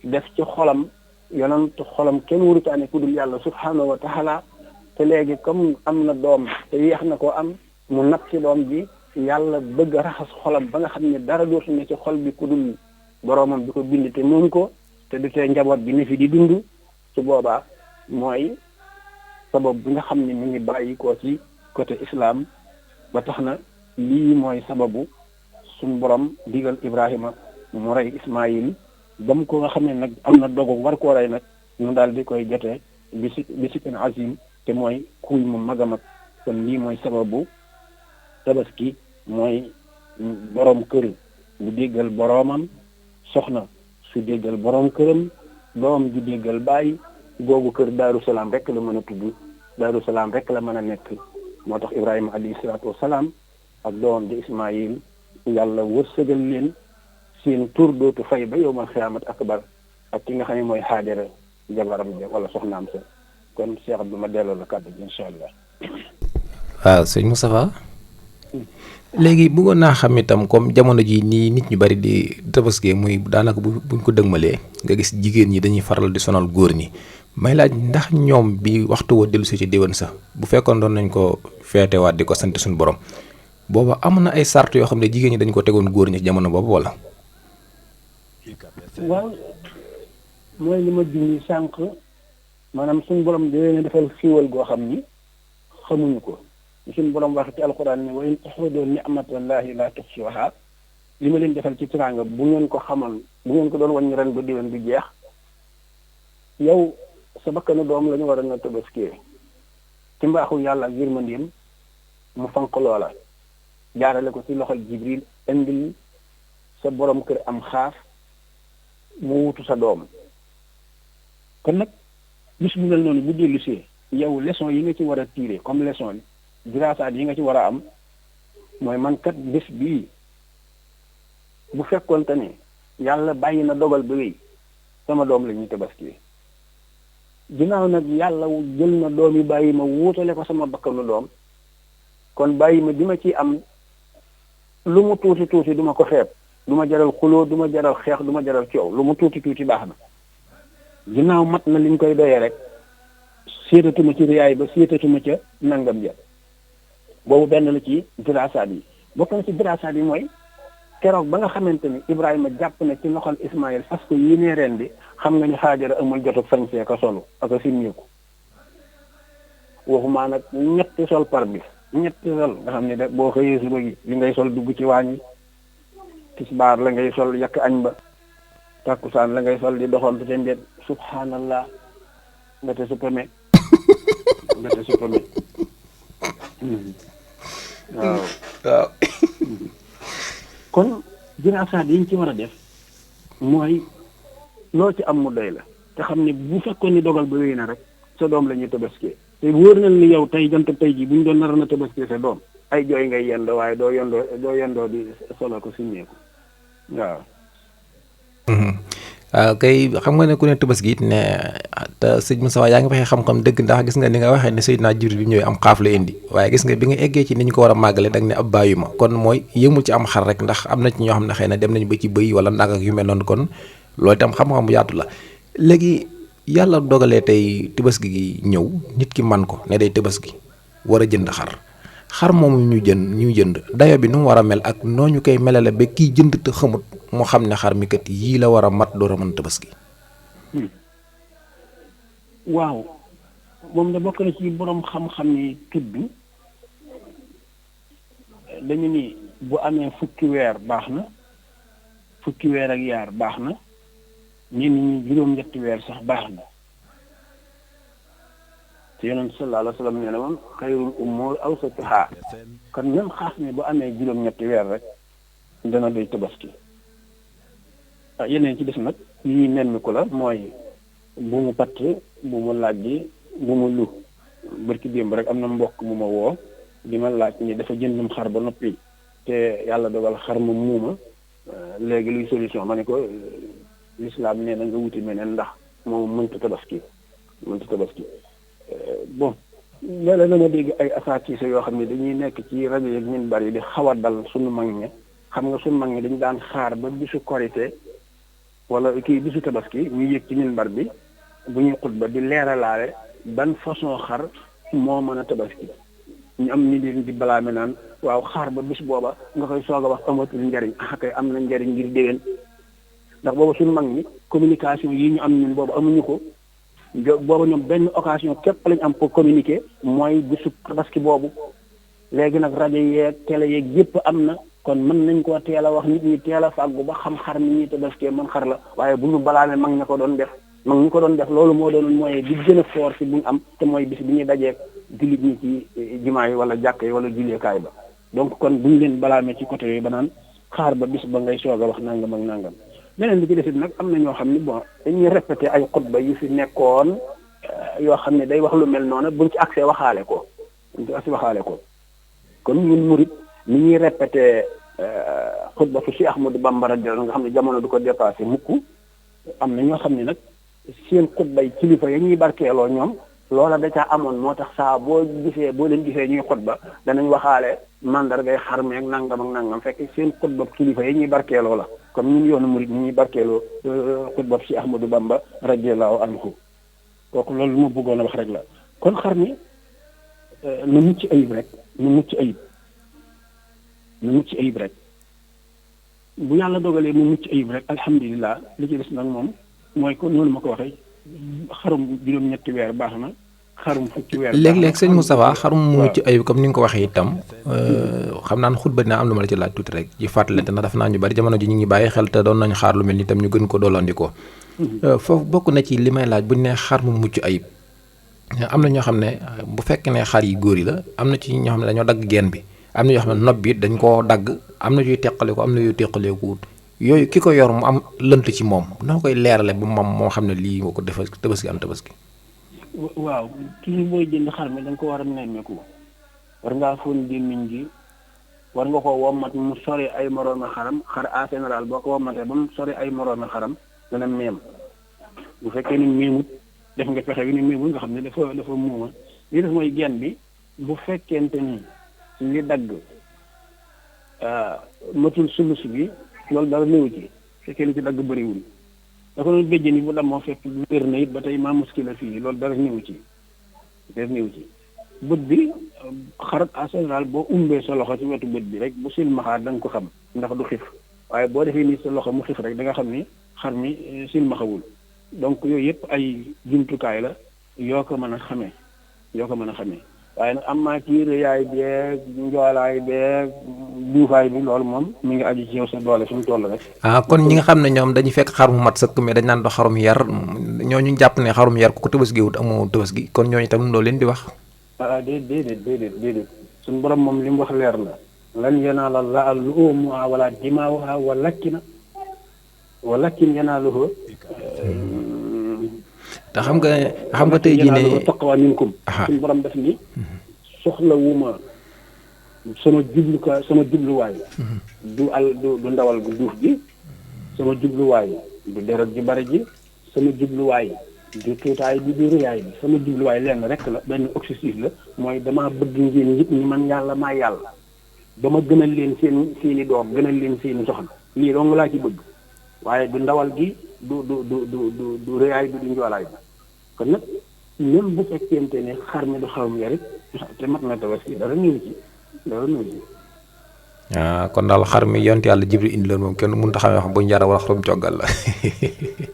def ci xolam yonent xolam kenn warutaane ku dul yàlla subhanahu wa taala te léegi comme am na doom te yeex na koo am mu nag ci doom bi yàlla bëgg a raxas xolam ba nga xam ne dara dootu ne ci xol bi ku dul boroomam bi ko bind te moom ko te du tee njaboot bi ne fi di dund su boobaa mooy sabab bi nga xam ne mu ngi bàyyi ko ci côté islam ba tax na lii mooy sababu suñ borom digal Ibrahima mu rey Ismaïl ba mu ko nga xam ne nag am na dogu war koo rey nag ñu daal di koy jotee bisikin azim te mooy kuy mu mag a mag kon lii mooy sababu tabaski mooy borom kër bu déggal boroomam soxna su déggal borom këram doom ju déggal bàyyi googu kër Daaru Salaam rek la mën a tudd Daaru Salaam rek la mën a nekk moo tax Ibrahima alayhi salaatu wasalaam ak doomam di Ismaïl yàlla wërsëgal leen seen tur dootu fay ba yawmal xiyaamat akbar ak ki nga xam ne mooy Haajara jabaram ja wala soxnaam sa kon Cheikh Abdou ma delloo la kàddu gi incha allah. waaw sëñ Moustapha léegi bëggoon naa xam itam comme jamono ji nii nit ñu bari di tabaski muy daanaka buñ ko dëgmalee nga gis jigéen ñi dañuy faral di sonal góor ñi may laaj ndax ñoom bi waxtu woo dellu si ci déwén sax bu fekkoon doon nañ ko feetewaat di ko sant suñu borom booba am na ay sart yoo xam ne jigéen ñi dañ ko tegoon góor ñi jamono boobu wala. waaw mooy li ma junni sànq maanaam suñu borom da leen defal xiiwal goo xam ni xamuñu ko suñu borom wax ci alquran ne wa in ta'uddu ni'matallahi la tuhsuha li ma leen defal ci teraanga bu ngeen ko xamal bu ngeen ko doon wàññi ren ba déwén du jeex yow sa bakkanu doom la ñu war a na tabaskee ci mbaaxu yàlla ak yërmandeem mu fanq loola jaarale ko ci loxol Jibril indil sa borom kër am xaaf mu wutu sa doom kon nag bis bu mel noonu bu dellusee yow leçon yi nga ci war a tirer comme leçon diraasaat yi nga ci war a am mooy man kat bés bii bu fekkoonte ne yàlla bàyyi na dogal ba wéy sama doom la ñuy tabaski ginnaaw nag yàlla jël na doom yi bàyyi ma wuutale ko sama bakkanu doom kon bàyyi ma di ma ci am lu mu tuuti tuuti du ma ko xeeb du ma jaral xuloo du ma jaral xeex du ma jaral coow lu mu tuuti tuuti baax na ginnaaw mat na liñ koy doyee rek séetatuma ci riyaay ba séetatuma ca nangam ja boobu benn la ci diraasaat yi bokk na ci diraasaat yi mooy keroog ba nga xamante ni Ibrahima jàpp na ci loxol Ismaïl fas ko yéenee ren bi xam nga ni Haajara amul jotug sañsee ka solu ak a simmeeku waxumaa nag ñetti sol par bis ñetti sol nga xam ne de boo xëyee suba gi li ngay sol dugg ci waañ wi tisbaar la ngay sol yàq añ ba tàkkusaan la ngay sol di doxantu te mbet subhanallah mbete suppame waaw kon diraasaat yi ñu ci war a def mooy loo ci am mu doy la te xam ne bu fekkoon ni dogal ba wéy na rek sa doom la ñuy tabaskee te wóor na ni yow tey jant tey ji bu ñu doon naroon a tabaskee sa doom ay jooy ngay yendoo waaye doo yendoo di solo ko simmeeku waaw. waaw kay xam nga ne ku ne tabaski it ne te sëñ Moussa yaa ngi waxee xam-xam dëgg ndax gis nga ni nga waxee ne Seydina Jibril bi ñëwee am xaaf la indi waaye gis nga bi nga eggee ci ni ñu ko war a màggale dag ne ab bàyyu ma kon mooy yëmul ci am xar rek ndax am na ci ñoo xam ne xëy na dem nañu ba ci bëy wala nag ak yu mel noonu kon loolu itam xam-xam bu yaatu la léegi yàlla dogalee tey tabaski gi ñëw nit ki man ko ne day tabaski war a jënd xar moomu ñu jënd dayo bi nu mu war a mel ak noo ñu koy melale ba kii jënd te xamut moo xam ne xar mi kat yii la war a mat door a mën tabaski. waaw moom da bokk na ci borom xam-xam ni tudd dañu ni bu amee fukki weer baax na fukki weer ak yaar baax na ñenn ñi juróom-ñetti weer sax baax na te yonent sallallahu alayhi wa sallam nee na moom xayrul umur awsatuha kon même xaas mi bu amee juróom-ñetti weer rek dana doy tabaski yeneen ci def nag yi nemmi ko la mooy bu mu patt bu mu laaj bu mu lu barki démb rek am na mbokk mu ma woo di ma laaj ni dafa jëndum xar ba noppi te yàlla dogal xar ma muuma léegi luy solution ma ne ko l'islam nee na nga wuti meneen ndax moom mënta tabaski bon léeg-léeg na ma dégg ay asaatiise yoo xam ne dañuy nekk ci rajo yeeg minbar yi di xaw a dal suñu mag ña xam nga suñu mag ñi dañu daan xaar ba bisu korité wala kii bisu tabaski ñu yëg ci minbar bi bu ñuy xutba di leeralaale ban façon xar moo mën a tabaski ñu am ni leen di balaame naan waaw xaar ba bis booba nga koy soog a wax amatul njariñ kay am na njariñ ngir déwén ndax booba suñu mag ñi communication yi ñu am ñun boobu amuñu ko booba ñoom benn occasion képp lañ am pour communiquer mooy bisu tabaski boobu léegi nag rajo yeeg télé yeeg yëpp am na kon mën nañ koo teel a wax nit ñi teel a fàggu ba xam xar mi ñuy tabaskee man xar la waaye bu ñu balaame mag ña ko doon def loolu moo doon mooy di gën a fort si bu ñu am te mooy bis bi ñuy dajeek jullit ñi ci jumaa yi wala jàkk yi wala julleekaay ba donc kon bu ñu leen balaame ci côté yooyu ba naan xaar ba bis ba ngay soog a wax nangam ak nangam beneen bi ci desit nag am na ñoo xam ne bon dañuy répété ay xutba yu fi nekkoon yoo xam ne day wax lu mel noonu buñ ci accès waxaale ko kon ñun murit ni ñuy répété xutba fi Cheikh Ahmadou Bamba radiyallahu nga xam ne jamono du ko dépassé mukk am na ñoo xam ne nag seen xutbay kilifa ya ñuy barkeeloo ñoom loola da caa amoon moo tax saa boo leen gisee ñuy xutba danañ waxaale mandargay xarmeeg nangam ak nangam fekk seen xutba kilifa ya ñuy barkeeloo la comme ñun yoonu murid ñi ñuy barkeeloo xutba fi Ahmadou Bamba radiyallahu anhu kooku loolu ma bëggoon a wax rek la kon xar mi nu mucc ayib rek nu mucc ayib rek bu yàlla dogalee mu mucc ayib rek alhamdulilah li ci des nag moom mooy ko noonu ma ko waxee xarum juróom-ñetti weer baax na xarum fukki weer. léeg-léeg sëñ Moustapha xarum mu mucc ayib comme ni nga ko waxee itam xam naa ne xutba dinaa am lu ma la ci laaj tuuti rek ci fàttalante ndax dafa naa ñu bari jamono ji ñu ngi bàyyi xel te doon nañu xaar lu mel ni itam ñu gën ko doolandikoo. foofu bokk na ci li may laaj bu ñu nee xar mu mucc ayib am na ñoo xam ne bu fekkee ne xar yi góor yi la am na ci ñoo xam ne dañoo dagg geen bi am na ñoo xam ne nopp bi dañ koo dagg am na yuy teqale ko am na yuy teqalee ko yooyu ki ko yor mu am lënt ci moom noo koy leerale ba moom moo xam ne lii moo ko defal tabaski am tabaski. waaw kii booy jënd xar mi da nga ko war a nemmeeku war ngaa fóon gémmiñ gi war nga ko wommat mu sori ay moroomi xaram xar en général boo ko wommatee ba mu sori ay moroomi xaram dana meem bu fekkee ni meemut def nga pexe bi ni meemut nga xam ne dafa muuma li def mooy genn bi bu fekkente ni li dagg matul sulus bi loolu dara néew ci fekkee li ci dagg bëriwul da ko doon béjjën yi bu damoo fekk wér na it ba tey maa muskila fii loolu dara néew ci bët bi xarat en général boo umbee sa loxo ci wetu bët bi rek bu silmaxaar da nga ko xam ndax du xif waaye boo defee nii sa loxo mu xif rek da nga xam ni xar mi silmaxawul donc yooyu yëpp ay jumtukaay la yoo ko mën a xamee waaye nag am naa kii rëyaay beeg njoolaay beeg duufaay bi loolu moom mi ngi aju ci yow sa doole fi mu toll rek. kon ñi nga xam ne ñoom dañuy fekk xar mu mat sëkk mais dañ naan do xarum yar ñooñu jàpp ne xarum yar ku ko tabaski wut amoo tabaski kon ñooñu itam loolu leen di wax. déedéet suñu borom moom li mu wax leer la. lan yanaala llaaha luhuumuhaa wala dimaa'uhaa walaakin yanaaluhu te xam nga tey jii ne taqwa minkum suñu borom def ni soxlawuma sama jubluwaay du ndawal gu duuf gi sama jubluwaay du deret ji bari ji sama jubluwaay du tuutaay bi du rëyaay bi sama jubluwaay lenn rek la benn objectif la mooy dama bëgg ngeen nit ñi man yàlla maa yàlla ba ma gënal leen seeni doom gënal leen seeni soxna lii dong laa ci bëgg waaye du ndawal gi du rëyaay bi du njoolaay bi kon nag même bu fekkente ne xar mi du xarum yarit te mat na tabaski dara ñëw ci. kon daal xar mi yonent yàlla Jibril indi leen moom kenn mënut a xamee wax buñ jara wala xarum coggal la.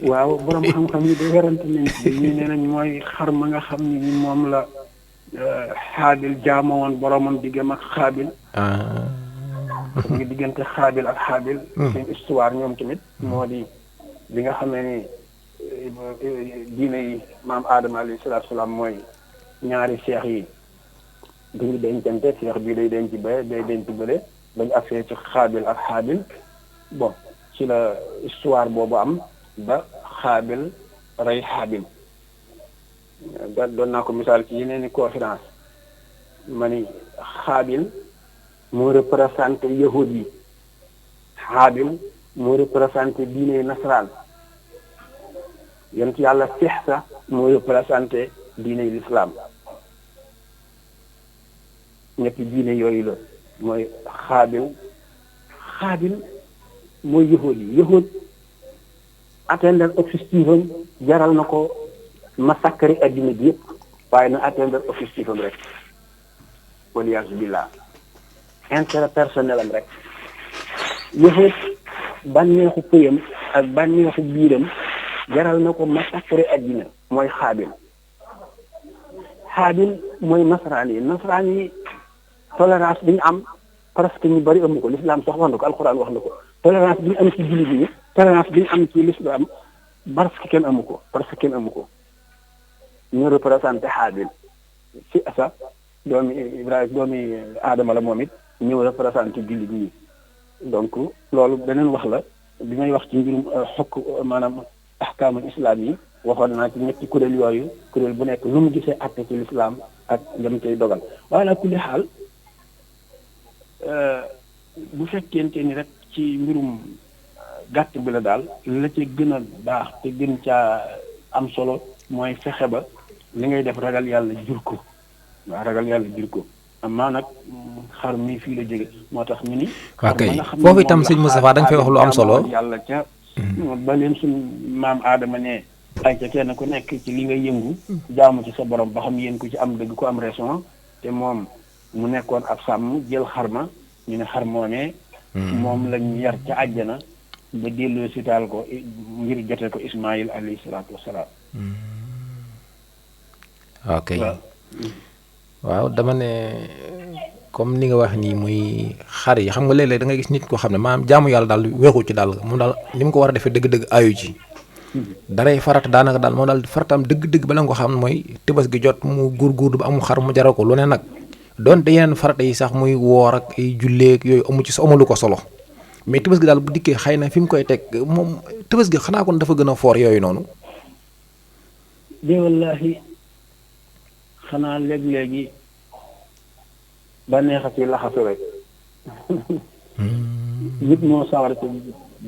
waaw borom xam-xam yi de werante nañ ci ñii nee nañ mooy xar ma nga xam ni moom la xaabil jaama woon boromam diggam ak xaabil. xam nga diggante xaabil ak xaabil. seen histoire ñoom tamit moo di bi nga xam ne ni diine yi maam Adama alayhi salaatu salaam mooy ñaari seex yi duñu dencante seex bii day denc ba day denc bële bañu afee ci xaabil ak xaabil bon ci la histoire boobu am ba xaabil rey xaabil da doon naa ko misaal ci yeneen i conférence ma ni xaabil moo représenté yahud yi xaabil moo représenté diine nasaraan yonent yàlla seex sa moo représenté diine l'islam ñetti diine yooyu la mooy xaabil mooy yahud atteindre objectif am jaral na ko massacre addina bi yëpp waaye na atteindre objectif am rek waliyaasu billah intérêt personnel am rek yahud bànneexu pëyam ak bànneexu biiram jaral na ko massacre addina mooy xaabil mooy nasaraan yi tolérance bi ñu am presque ñu bari amu ko l'islam sax wax na ko alxuraan wax na ko tolérance bi ñu am ci jullit ñi tolérance bi ñu am ci l'islam parce que kenn amu ko ñu représenté xaabil ci asa doomi Ibrahima doomi Adama la moom it ñëw représenté jullit ñi donc loolu beneen wax la bi may wax ci mbirum xokk maanaam ahkaamul islam yi waxoon naa ci ñetti kuréel yooyu kuréel bu nekk lu mu gisee àtte ci l'islam ak lam koy dogal waaye nag kulli xaal bu fekkente ni rek ci mbirum gàtt bi la daal la ca gën a baax te gën caa am solo mooy fexe ba li ngay def ragal yàlla jur ko waaw ragal yàlla jur ko amaa nag xar mi fii la jóge moo tax ñu ni. waaw kay foofu itam sëñ Moustapha da nga fay wax lu am solo. yàlla ca ba leen suñ maam Adama ne ay ca kenn ku nekk ci li nga yëngu jaamu ci sa borom ba xam yéen ku ci am dëgg ku am raison te moom mu nekkoon ab sàmm jël xarma ñu ne xar moomee moom lañ yar ca àjjana ba delloo si taal ko ngir jote ko Ismaayil alayhi salaatu wasalaam. ok waaw dama ne comme ni nga wax nii muy xar yi xam nga léeg-léeg da nga gis nit koo xam ne maanaam jaamu yàlla daal weexu ci daal moom daal ni mu ko war a defee dëgg-dëgg ayu ci daray farata daanaka daal moom daal farataam dëgg-dëgg bala nga ko xam mooy tëbas gi jot mu góorgóorlu ba amul xar mu jaral ko lu ne nag donte yeneen farata yi sax muy woor ak ay julleeg yooyu amu ci amalu ko solo mais tëbas gi daal bu dikkee xëy na fi mu koy teg moom tëbas gi xanaa kon dafa gën a foor yooyu noonu. de wallaahi xanaa léeg-léegi ba neexa ci laxasu rek nit moo sawar ci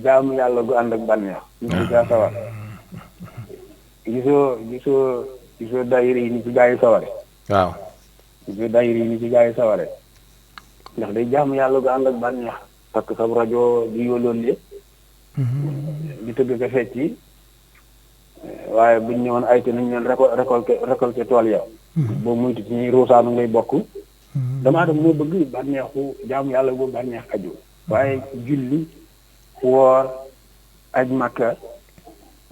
jaamu yàlla gu ànd ak bànneex nit ñi daa sawar gisoo daayira yi ni ci gaa yi saware waaw gisoo daayira yi ni ci gaa yi saware ndax day jaamu yàlla gu ànd ak bànneex parce que sab rajo di yóoloon li di tëgg ko fecci waaye buñ ñëwoon ay te nañ leen récolté tool ya boo muytu ci ñuy ruusaanu ngay bokk damaa dem moo bëgg bànneexu jaamu yàlla boobu bànneex aju waaye julli woor aj makka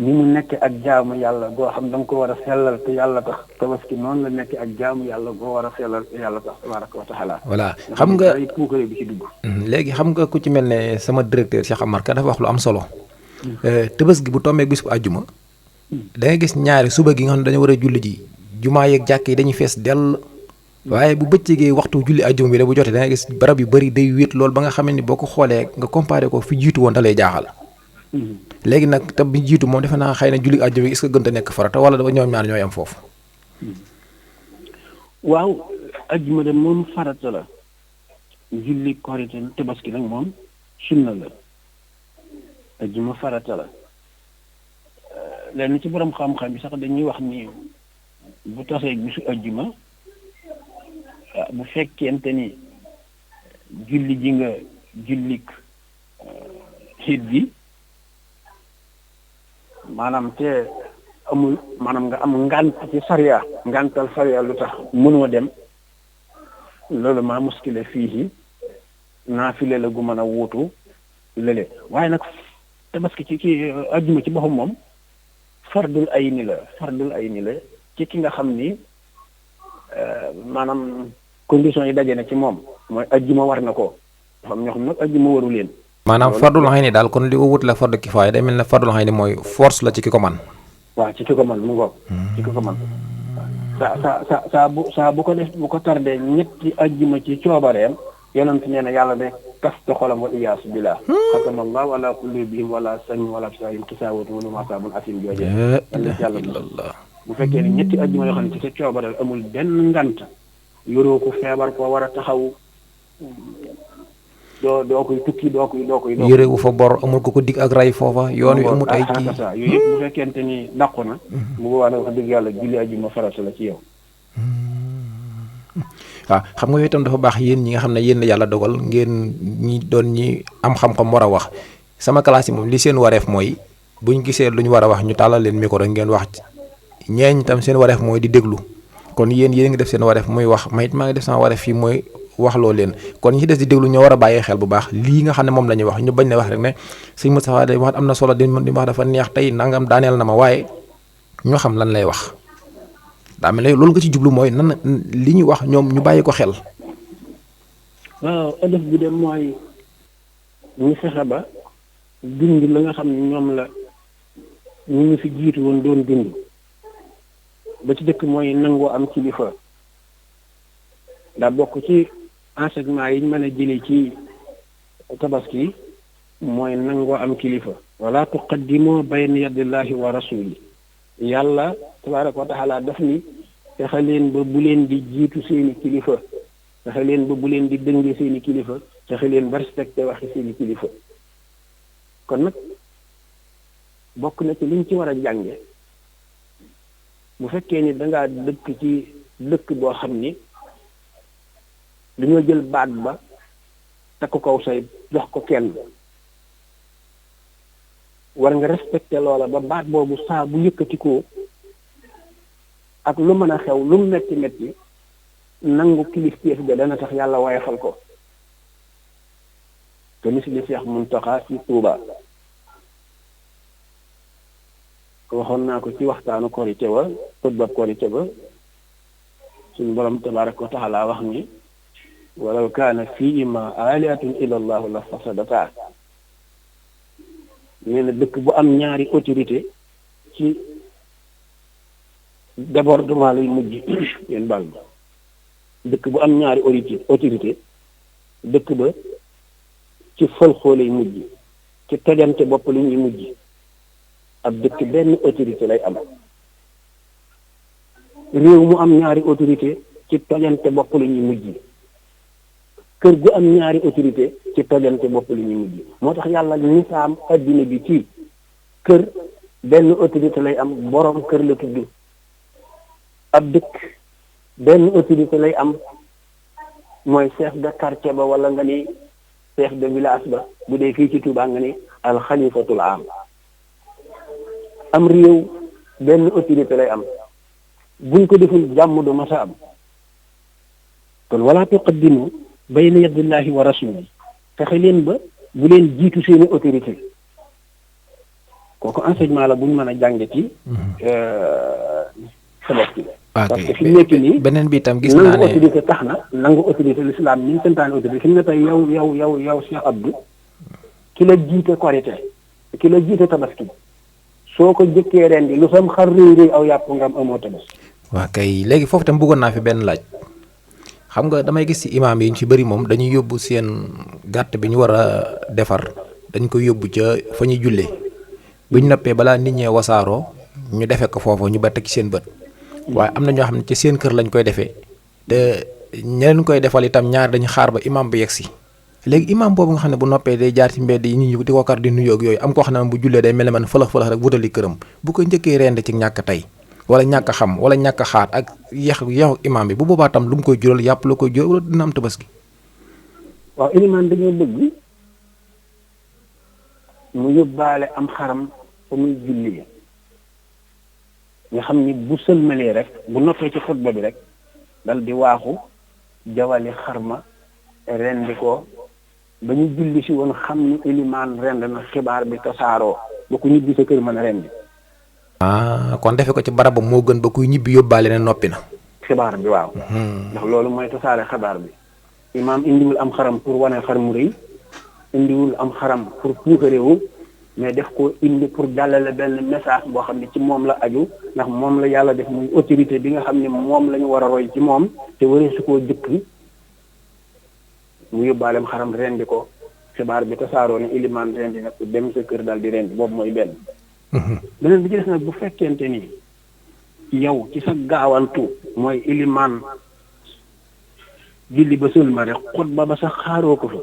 ni mu nekk ak jaamu yàlla goo xam da nga ko war a sellal te yàlla tax tabaski noonu la nekk ak jaamu yàlla goo war a sellal te yàlla tax tabaraka wa taala voilà xam nga ay puukare bi ci dugg léegi xam nga ku ci mel ne sama directeur Cheikh Amar Ka dafa wax lu am solo tabaski bu tombee bis bu àjjuma da nga gis ñaari suba gi nga xam ne dañu war a julli ji jumaa yeeg jàkk yi dañuy fees dell waaye bu bëccëgee waxtu julli àjjuma bi la bu jotee da nga gis barab yu bëri day wéet loolu ba nga xam ne boo ko xoolee nga comparé ko fi jiitu woon da lay jaaxal léegi nag te bi jiitu moom defe naa xëy na julli àjjuma bi est-ce que gën a nekk farata wala dafa ñoom ñaar ñooy am foofu. waaw àjjuma de moom farata la julli korite tabaski nag moom sunna la àjjuma farata la lenn ci borom xam-xam bi sax dañuy wax ni bu tasee bisu àjjuma bu fekkente ni julli ji nga jullik xiit gi maanaam te amul maanaam nga am ngànt ci sariya ngàntal sariya lu tax mënoo dem loolu maa muskile fii naafile la gu mën a wuutu lële waaye nag tabaski ci àjjuma ci boppam moom fardul ayni la ci ki nga xam ni maanaam conditions yi daje na ci moom mooy àjjuma war na ko dafa am ñoo xam nag àjjuma waru leen. maanaam fardul ayni daal kon li ko wut la fardu kifaaya day mel ne fardul ayni mooy force la ci ki ko man. waaw ci ki ko man mu ngoog. ci ki ko man saa bu ko def bu ko tardé ñetti àjjuma ci coobareem yonent nee na yàlla de kasta xolam wal iyaasu billah xatama allahu ala qulubihim wala sam'ihim wala absaarihim xisaawatun wa lahum azaabun asiim jooje yàlla bu fekkee ne ñetti àjjuma yoo xam ne ci sa coobareel amul benn ngant yoroo ko feebar ko war a taxaw doo koy tukki doo koy yére wu fa bor amul ko dig ak ray foofa yoon wi amut ay kii yooyu yëpp bu fekkente ni dàqu na bu boobaa nag wax dëgg yàlla julli àjjuma farata la ci yow. waaw xam nga yooyu itam dafa baax yéen ñi nga xam ne yéen la yàlla dogal ngeen ñi doon ñi am xam-xam war a wax sama classe yi moom li seen wareef mooy buñ gisee lu ñu war a wax ñu tàllal leen micro rek ngeen wax ñeeñ itam seen wareef mooy di déglu kon yéen ngi def seen wareef muy wax ma it maa ngi def sama wareef fii mooy wax loo leen kon ñi ci des di déglu ñoo war a bàyyee xel bu baax lii nga xam ne moom la ñuy wax ñu bañ ne wax rek ne sëñ Moustapha day wax am na solo di wax dafa neex tey nangam daaneel na ma waaye ñoo xam lan lay wax daa mel ne loolu nga ci jublu mooy nan li ñuy wax ñoom ñu bàyyi ko xel. waaw ëllëg bi de mooy ñu fexe ba dund la nga xam ne ñoom la ñu fi jiitu woon doon dund ba ci dëkk mooy nangoo am kilifa daa bokk ci enseignement yi ñu mën a jëlee ci tabaski mooy nangoo am kilifa wala tuqaddimu bayna yadillahi wa rasuli yàlla tabaraka wa taala daf ni fexe leen ba bu leen di jiitu seeni kilifa fexe leen ba bu leen di dënge seeni kilifa fexe leen ba respecté waxi seeni kilifa. kon nag bokk na ci liñ ci war a jànge bu fekkee ni dangaa dëkk ci dëkk boo xam ni dañoo jël baat ba takku kaw say jox ko kenn war nga respecté loola ba baat boobu saa bu yëkkatikoo ak lu mën a xew lu mu metti metti nangu kilifteef ga dana tax yàlla wayafal ko te misli Seex Muntaxa ci Tuuba waxoon naa ko ci waxtaanu korite wa xutba korite ba suñu borom tabaaraka wa taala wax ni walaw kaana fiihimaa aalihatun illa llaahu la fasadataa nee na dëkk bu am ñaari autorité ci débordement lay mujj yéen baal ma dëkk bu am ñaari autorité dëkk ba ci fëlxoo lay mujj ci tojante bopp li ñuy mujj ab dëkk benn autorité lay am réew mu am ñaari autorité ci tojante bopp li ñuy mujj kër gu am ñaari autorité ci tojante bopp li ñuy mujj moo tax yàlla nisaam addina bi ci kër benn autorité lay am boroom kër la tudd ab dëkk benn autorité lay am mooy chef de quartier ba wala nga ni chef de village ba bu dee fii ci Touba nga ni alxalifatul am réew benn autorité lay am buñ ko deful jàmm du masa am kon wala tuqaddimu bayna yadillahi wa rasuli fexe leen ba bu leen jiitu seeni autorité kooku enseignement la buñ mën a jànge ci Tabaski parce que fi mu nekk nii beneen bi itam gis naa nangu ne autorité tax na nangu autorité l'islam ni ñu santaane autorité fi mu ne tey yow Cheikh Abdou ki la jiite korite ki la jiite Tabaski soo ko jëkkee ren di lu sam xar réy aw yàpp nga am amoo Tabaski. waa kay léegi foofu tam bëggoon naa fi benn laaj xam nga damay gis ci imaam yi ñu ci bëri moom dañuy yóbbu seen gàtt bi ñu war a defar dañ ko yóbbu ca fa ñuy jullee bu ñu noppee balaa nit ñee wasaaroo ñu defee ko foofu ñu ba teg ci seen bët waaye am na ñoo xam ne ci seen kër lañ koy defee te ñeneen koy defal itam ñaar dañu xaar ba imaam bi yegg si léegi imaam boobu nga xam ne bu noppee day jaar ci mbedd yi nit ñi di ko kar di nuyoo ak yooyu am koo xam ne bu jullee day mel ne man fëlax rek wutali këram bu ko njëkkee rend ci ñàkk tey wala ñàkk xam wala ñàkk xaar ak yeexu imaam bi bu boobaa tam lu mu koy jural yàpp la koy jural wala dina am Tabaski. waaw ilimaan dañoo bëgg mu yóbbaale am xaram fa muy julli nga xam ni bu sëlmalee rek bu noppee ci xutba bi rek dal di waaxu jawali xarma rendi ko ba ñu julli si woon xam ni ilimaan rend na xibaar bi tasaaroo ba ku ñibbi sa kër mën a rendi. kon defe ko ci barabam moo gën ba kuy ñibbi yóbbaale ne noppi na. xibaar bi waaw. ndax loolu mooy tasaare xibaar bi. imaam indiwul am xaram pour wane xar mu rëy indiwul am xaram pour puukareewu mais def ko indi pour jàllale benn message boo xam ne ci moom la aju ndax moom la yàlla def muy autorité bi nga xam ne moom la ñu war a roy ci moom te waree su koo jëkk mu yóbbaaleem xaram rendi ko xibaar bi tasaaroo ne ilimaan rendi nag dem sa kër daal di rendi boobu mooy benn. beneen bi ci des nag bu fekkente ni yow ci sa gaawantu mooy ilimaan julli ba sëlma rek xutba ba sax xaaroo ko fa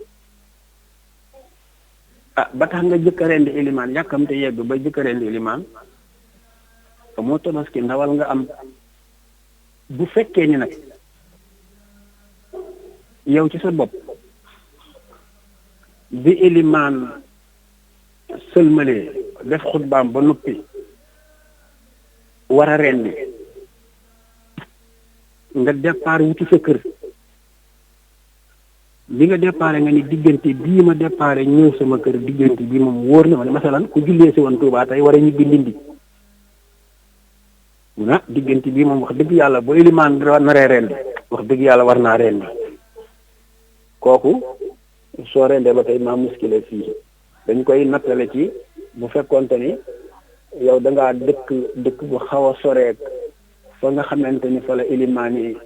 ba tax nga jëkk a rendi ilimaan yàkkamte yegg ba jëkk a rendi ilimaan moo Tabaski ndawal nga am bu fekkee ni nag yow ci sa bopp bi ilimaan sëlmalee def xutbaam ba noppi war a rendi nga départ wuti sa kër bi nga déparé nga ni diggante bii ma déparé ñëw sama kër diggante bii moom wóor na ma ne masalan ku jullee si woon Tuubaa tey war a ñibbi Ndindi diggante bii moom wax dëgg yàlla bu ilimaan naree rendi wax dëgg yàlla war naa rendi kooku soo rendee ba tey maa muskile fii dañ koy nattale ci bu fekkoonte ni yow da ngaa dëkk bu xaw a soreek fa nga xamante ni fa la ilimaan yi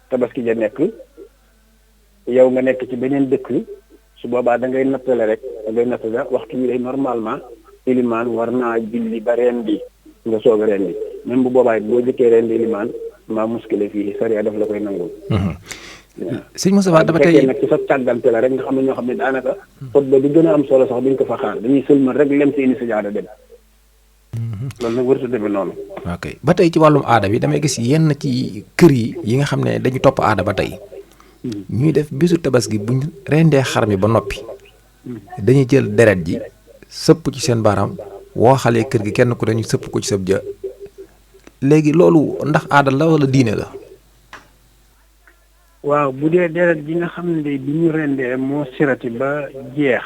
Tabaski ja nekk yow nga nekk ci beneen dëkk su boobaa da ngay nattale rek da ngay nattale waxtu wi day normalement ilimaan war naa julli ba rendi nga soog a rendi même bu boobaa boo jëkkee rendi ilimaan maa muskile fii sariya daf la koy nangul. sëñ Moustapha dafa bu fekkee tey nag ci sa càggante la rek nga xam ne ñoo xam ne daanaka xutba bi gën a am solo sax duñ ko fa xaar dañuy sëlmal rek lem seeni sajaada dem loolu nag warut a demee noonu. ok ba tey ci wàllum aada bi damay gis yenn ci kër yi nga xam ne dañu topp aada ba tey ñuy def bisu tabaski buñ rendee xar mi ba noppi dañuy jël deret ji sëpp ci seen baaraam woo xale kër gi kenn ku dañu sëpp ko ci sab ja léegi loolu ndax aada la wala diine la. waaw bu dee deret ji nga xam ne bi ñu rendee moo sirati ba jeex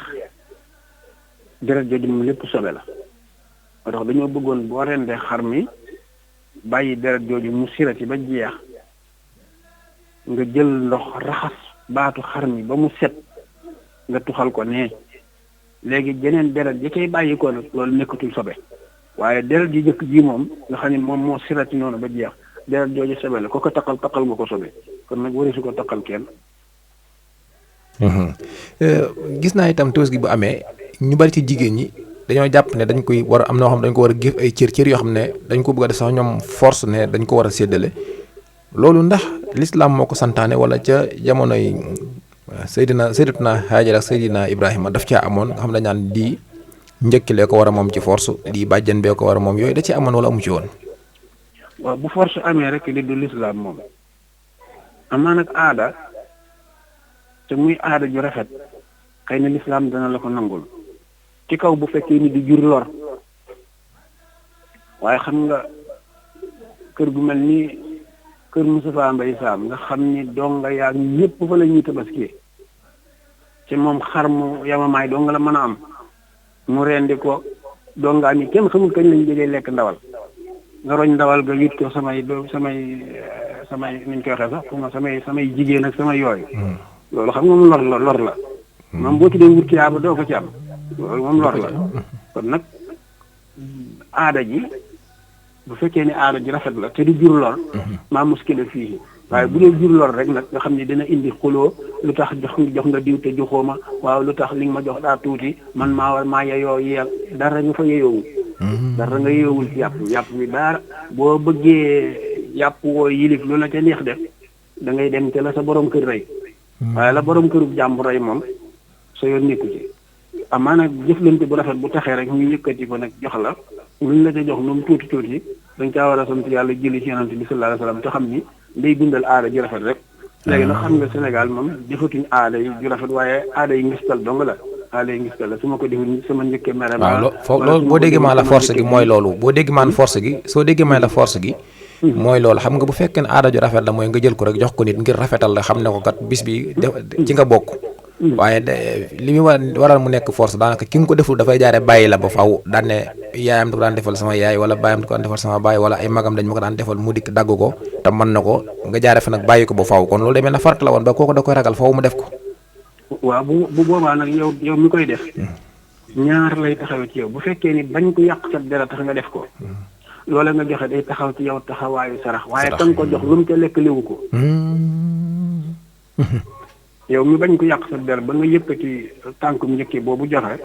deret jooju moom lépp sobe la moo tax dañoo bëggoon boo rendee xar mi bàyyi deret jooju mu sirati ba jeex nga jël ndox raxas baatu xar mi ba mu set nga tuxal ko nee léegi jeneen deret ji koy bàyyi ko nag loolu nekkatul sobe waaye deret ji jëkk ji moom nga xam ne moom moo sirati noonu ba jeex deret jooju sobe la ko taqal nga ko sobe kon nag wari su ko taqal kenn. gis naa itam Tabaski bu amee ñu bari ci jigéen ñi dañoo jàpp ne dañ koy war a am noo xam ne dañ ko war a géef ay cër yoo xam ne dañ ko bëgg a def sax ñoom force ne dañ ko war a séddale loolu ndax lislaam moo ko santaane wala ca jamonoy Sayyidatuna Haajara ak Sayyidina Ibrahima daf caa amoon nga xam ne dañ naan di njëkkilee ko war a moom ci force di bàjjan bee ko war a moom yooyu da ci amoon wala amu ci woon. waaw bu force amee rek li du lislaam moom amaa nag aada te muy aada ju rafet xëy na lislaam dana la ko nangul ci kaw bu fekkee ni di jur lor waaye xam nga kër gu mel ni kër Moustapha Mbaye Sam nga xam ni donga yaa ñëpp fa la ñuy tabaski ci moom xar mu yamamaay donga la mën a am mu rendi ko dongaa ni kenn xamul kañ lañ jëlee lekk ndawal nga roñ ndawal ga yit ko samay niñ koy waxee sax fu nga samay jigéen ak samay yooyu loolu xam nga moom lor la moom boo tuddee wut kiyaaba doo ko ci am loolu moom lor la kon nag aada ji bu fekkee ne aada ji rafet la te du jur lor maa muskila fii waaye bu dee jur lor rek nag nga xam ne dina indi xuloo lu tax jox nga diw te joxoo ma waaw lu tax li nga ma jox daa tuuti man maa yeyoo yeel dara nga fa yeyoowul dara nga yeyoowul ci yàpp bi dara boo bëggee yàpp woo yilif lu la ca neex def da ngay dem te la sa borom kër rey waaye la borom kërub jàmbur rey moom sa yoon nekku ci amaa nag jëflante bu rafet bu taxee rek ñu yëkkati ko nag jox la luñ la ca jox nu mu tuuti dañ caa war a sant yàlla jëli ci yonent bi sallallahu alayhi wasallam te xam ni day dundal aada ji rafet rek léegi nag xam nga Sénégal moom defatuñ aada yi ju rafet waaye aada yi ngistal dong la aada yi ngistal la su ma ko deful sama njëkkee mere waaw loolu boo déggee maa la force gi mooy loolu boo déggee maan force gi soo déggee maa la force gi mooy loolu xam nga bu fekkee ne aada ju rafet la mooy nga jël ko rek jox ko nit ngir rafetal la xam ne ko kat bis bi ci nga bokk waaye li muy waral mu nekk force daanaka ki nga ko deful dafay jaare bàyyi la ba faw daan ne yaayam da ko daan defal sama yaay wala baayam da ko daan defal sama baay wala ay magam dañ ma ko daan defal mu dikk dagg ko te mën na ko nga jaare fa nag bàyyi ko ba faw kon loolu demee na farata la woon ba kooku da koy ragal faw mu def ko waaw bu boobaa nag yow mi koy def ñaar lay taxaw ci yow bu fekkee ni bañ ko yàq sa dara tax nga def ko loola nga joxe day taxaw ci yow taxawaayu sarax waaye kan ko jox lu mu ca lekk liwu ko yow mi bañ ko yàq sa der ba nga yëkkati tànkum njëkkee boobu joxe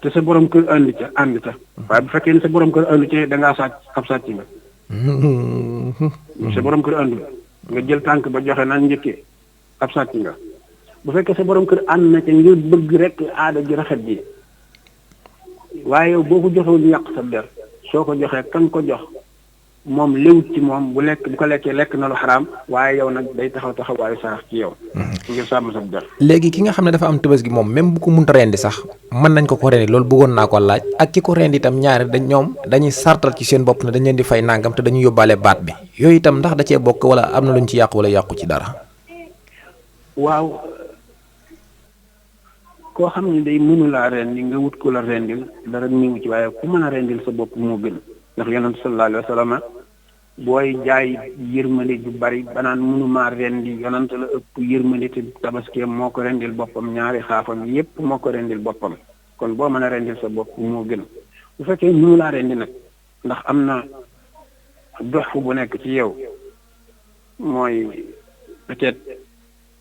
te sa borom kër ànd ca waaye bu fekkee ne sa borom kër ànd ca da ngaa sàcc ab sàcc nga sa borom kër ànd nga jël tànk ba joxe naan njëkkee ab sàcc nga bu fekkee sa borom kër ànd na ca ngir bëgg rek aada ji rafet ji waaye yow boo ko joxewul ñu yàq sa der soo ko joxee kan ko jox moom léwut ci moom bu ko lekkee lekk na lu xaraam waaye yow nag day taxawaayu sarax ci yow ngir sàmm sa der léegi ki nga xam ne dafa am Tabaski moom même bu ko munta rendi sax mën nañ ko rendi loolu bëggoon naa ko laaj ak ki ko rendi itam ñaari dañuy sartal ci seen bopp ne dañ leen di fay nangam te dañuy yóbbaale baat bi yooyu itam ndax da cee bokk wala am na luñ ci yàqu wala yàqu ci dara waaw koo xam ne day mënulaa rendi nga wut ko la rendil dara ñëwu ci waaye ku mën a rendil sa bopp moo gën ndax yonent sallallahu alayhi wa sallam booy jaay yërmande ju bari banaan mënumaa rendi yonent la ëpp yërmande te tabaski moo ko rendil boppam ñaari xaafam yépp moo ko rendil boppam kon boo mën a rendil sa bopp moo gën bu fekkee mënulaa rendi nag ndax am na dox bu nekk ci yow mooy peut-être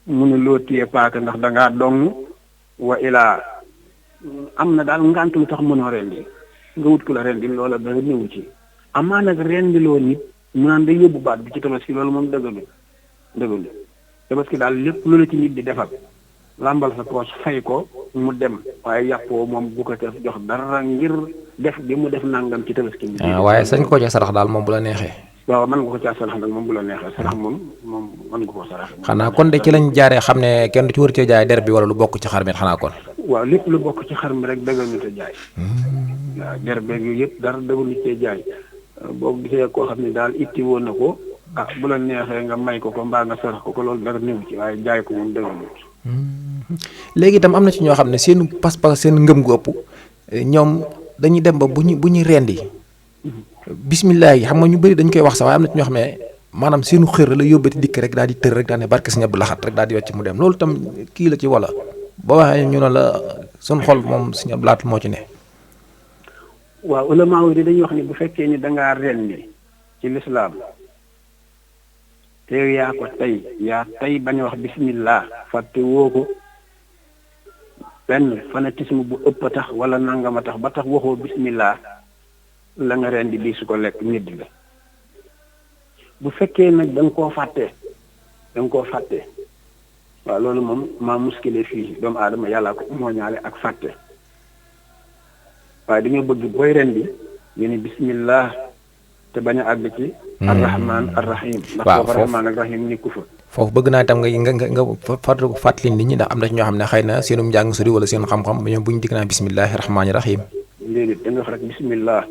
mënuloo téye paaka ndax dangaa dong wa ilaa am na daal ngànt lu tax mënoo rendi nga wut ku la rendi loola dara ñëwu ci amaa nag rendiloo nit mu naan day yóbbu baat bi ci tabaski loolu moom dëggalu dëgg la tabaski daal lépp lu la ci nit di defal làmbal sa poos fay ko mu dem waaye yàppoo moom bu ko def jox dara ngir def bi mu def nangam ci tabaski bi. waaye sañ ko ca sarax daal moom bu la neexee. waaw mën nga ko caa sarax nag moom bu la neexee sarax moom mën nga koo sarax. xanaa kon de ci lañ jaaree xam ne kenn du ci war cee jaay der bi wala lu bokk ci xar mi xanaa kon. waaw lépp lu bokk ci xar mi rek dëggalu te jaay. waaw der beeg yooyu yëpp dara dëggalu cee jaay boo gisee koo xam ne daal itti woon na ko bu la neexee nga may ko mbaa nga sarax ko loolu dara néew ci waaye jaay ko moom dëggalu. léegi itam am na ci ñoo xam ne seen pas-pas seen ngëm gu ëpp ñoom dañuy dem ba bu ñu rendi bismillah yi xam nga ñu bëri dañ koy wax sax waaye am na ci ñoo xam ne maanaam seenu xër la yóbbati dikk rek daal di tër rek daal ne barke Sëñ Abdou Lahad rek daal di wàcc mu dem loolu tam kii la ci wala boo waxee ñu ne la suñ xol moom Sëñ Abdou Lahad moo ci ne. waaw ulama yi dañuy wax ni bu fekkee ni dangaa rendi ci lislaam te yaa ko tey bañ a wax bismillah fàtte woo ko benn fanatisme bu ëpp a tax wala nangama tax ba tax waxoo bismillah la nga rendi di su ko lekk ñedd la bu fekkee nag da nga koo fàtte waaw loolu moom maa muskile fii doomu aadama yàllaa ko moo ñaale ak fàtte waaye dañoo bëgg booy rendi ñu ni bismillah te bañ a àgg ci arrahman arrahim ndax foofu arrahman ak rahim nekku fa foofu bëgg naa itam nga fàttali nit ñi ndax am na ci ñoo xam ne xëy na seenum njàng sori wala seen xam-xam ñoom bu ñu dikk naa bismillahi rahmaani rahim léegi da nga wax rek bismillah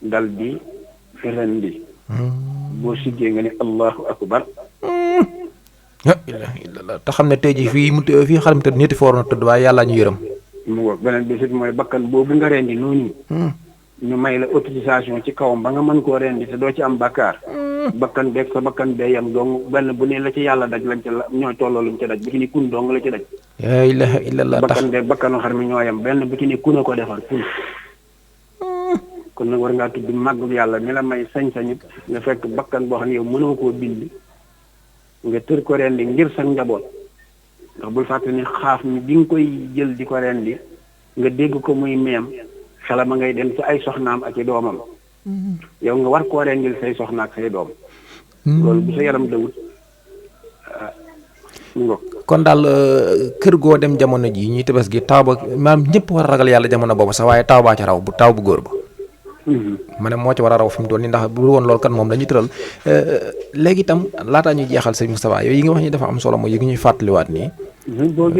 dal di rendi boo siggee nga ne allahu akbar la ilaha illallah te xam ne tey ji fii xaram tëdd ñetti foor na tëdd waaye yàlla ñu yërëm mu ngoog beneen bi sit mooy bakkan boobu nga rendi noonu ñu may la autorisation ci kawam ba nga mën koo rendi te doo ci am bakkaar bakkan beeg sa bakkan bee yam dong benn bu ne la ci yàlla daj lañ ca la ñooy tolloo luñ ca daj bu ci ni kun dong la ci daj la ilaha illallah bakkan beeg bakkanu xar mi ñoo yam benn bu ci ni kun a ko defar kun kon nag war ngaa tudd màggu yàlla mi la may sañ-sañu nga fekk bakkan boo xam ne yow mënoo koo bind nga tër ko rendi ngir sa njaboot ndax bul fàtte ni xaaf mi bi nga koy jël di ko rendi nga dégg ko muy meem xelama ngay dem ci ay soxnaam ak i doomam yow nga war koo rendil say soxna ak say doom loolu bu sa yaram dawut kon daal kër goo dem jamono ji ñuy tebes gi taw ba maanaam ñëpp war a ragal yàlla jamono boobu sax waaye taw baa ca raw bu taw bu góor ba ma ne moo ci war a raw fi mu toll nii ndax bu woon loolu kat moom dañuy tëral léegi itam laataa ñuy jeexal sëñ Moustapha yooyu yi nga wax ni dafa am solo mooy yi ñuy fàttaliwaat nii boo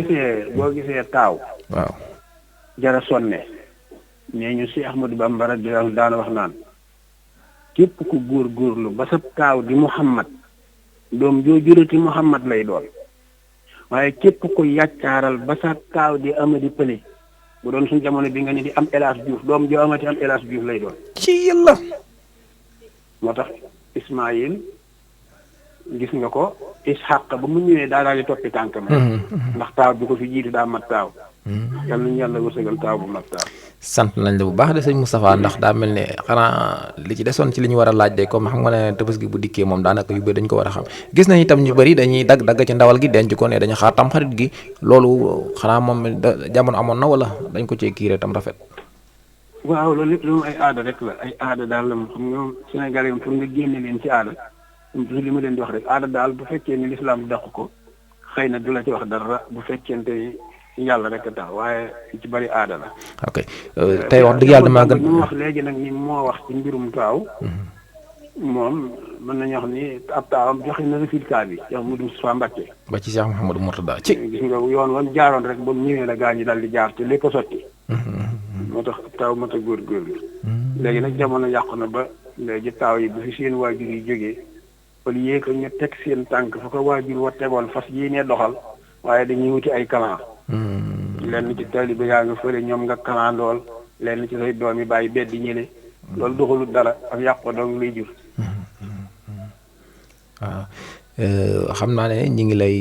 gisee taaw waaw jara sonne nee ñu si Ahmadou Bamba radiyallahu daana wax naan képp ku góorgóorlu ba sa taaw di Muhammad doom joo jurati Muhammad lay doon waaye képp ku yàccaaral ba sa taaw di Amady Pële bu doon suñ jamono bi nga ni di am El Hadj Diouf doom joo amati am El Hadj Diouf lay doon ci yàlla moo tax Ismaïl gis nga ko Ishaq ba mu ñëwee daal di toppi tànkam ndax taaw bi ko fi jiitu daa mat taaw yàlla nañu yàlla wërsëgal taaw bu mat taaw sant nañ la bu baax de sëñ Moustapha ndax daa mel ne xanaa li ci desoon ci li ñu war a laaj de comme xam nga ne Tabaski bu dikkee moom daanaka yu bëri dañ ko war a xam gis nañ itam ñu bëri dañuy dagg ci ndawal gi denc ko ne dañu xaar tam xarit gi loolu xanaa moom jamono amoon na wala dañ ko cee kiiree tam rafet waaw loolu lépp moom ay aada rek la ay aada daal la xam nga Sénégal yi pour nga génne leen ci aada toujours li ma leen di wax rek aada daal bu fekkee ni lislaam dàq ko xëy na du la ci wax dara bu fekkente yàlla rek a tax waaye ci bari aada la. ok tey wax dëgg yàlla damaa gën ñu wax léegi nag ni moo wax ci mbirum taaw. moom mën nañu wax ni ab taawam joxe na résultat bi Cheikh Modou Moustapha Mbacké. ba ci Cheikh Mouhamadou Mourtada ci. gis nga yoon wan jaaroon rek ba mu ñëwee la gaa ñi daal di jaar te lépp a sotti. moo tax ab taaw mat a góorgóorlu. léegi nag jamono yàqu na ba léegi taaw yi bu fi seen waajur yi jógee au lieu que ñu teg seen tànk fa ko waajur wa tegoon fas yéenee doxal waaye dañuy wuti ay kalan. lenn ci taalibe yaa nga fële ñoom nga kalandool lenn ci say doom yi bàyyi beddi ñële loolu doxalut dara ak yàqu dong lay jur. waaw xam naa ne ñu ngi lay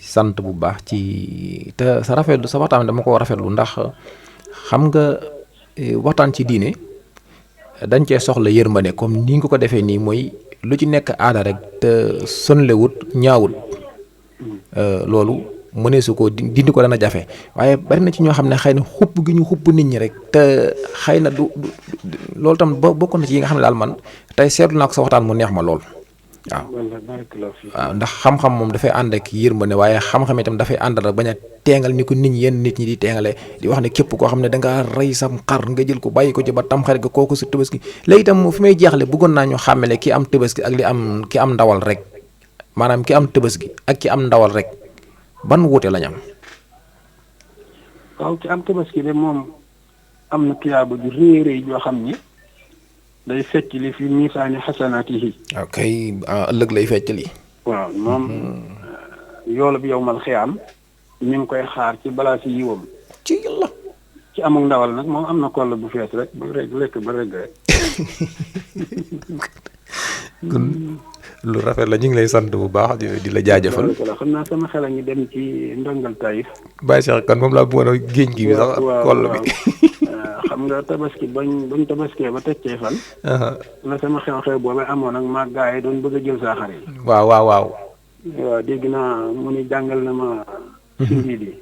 sant bu baax ci te sa rafetlu sa waxtaan dama ko rafetlu ndax xam nga waxtaan ci diine dañ cee soxla yërmande comme ni nga ko defee nii mooy lu ci nekk aada rek te sonlewut ñaawut loolu mënee su ko dindi ko dana jafe waaye bari na ci ñoo xam ne xëy na xupp gi ñu xupp nit ñi rek te xëy na du loolu tam bokk na ci yi nga xam ne daal man tey seetlu naa ko sa waxtaan mu neex ma lool waaw ndax xam-xam moom dafay ànd ak yërmande waaye xam-xam itam dafay ànd ak bañ a teengal ni ko nit ñi yenn nit ñi di teengale di wax ne képp koo xam ne dangaa rey sam xar nga jël ko bàyyi ko ci ba tam xarit ga kooku sa Tabaski léegi itam fi may jeexle bëggoon naa ñu xàmmele ki am Tabaski ak ki am ndawal rek maanaam ki am Tabaski ak ki am ndawal rek ban wuute lañ am. waaw ci am Tabaski de moom am na tuyaaba ju rëy rëy joo xam ni day fecc li fi miisaani xasanaatihi. ok ëllëg lay fecc li. waaw moom yoolu bi yow mal xiyaam ñu ngi koy xaar ci balaa si yiwam. ci yàlla. ci amul ndawal nag moom am na koll bu fees rek ba rek lekk ba rek rek. kon lu rafet la ñu ngi lay sant bu baax di la jaajëfal. xam naa sama xel a ngi dem ci ndongal Taïf. Baye Cheikh kan moom laa bëggoon a géej gi bi sax. koll bi xam nga tabaski bañ tabaskee ba teccee fan. la sama xew-xew boobu amoon nag maa gaa yi doon bëgg a jël saa xar yi. waaw. waaw dégg naa mu ni jàngal na ma. si ndiit yi.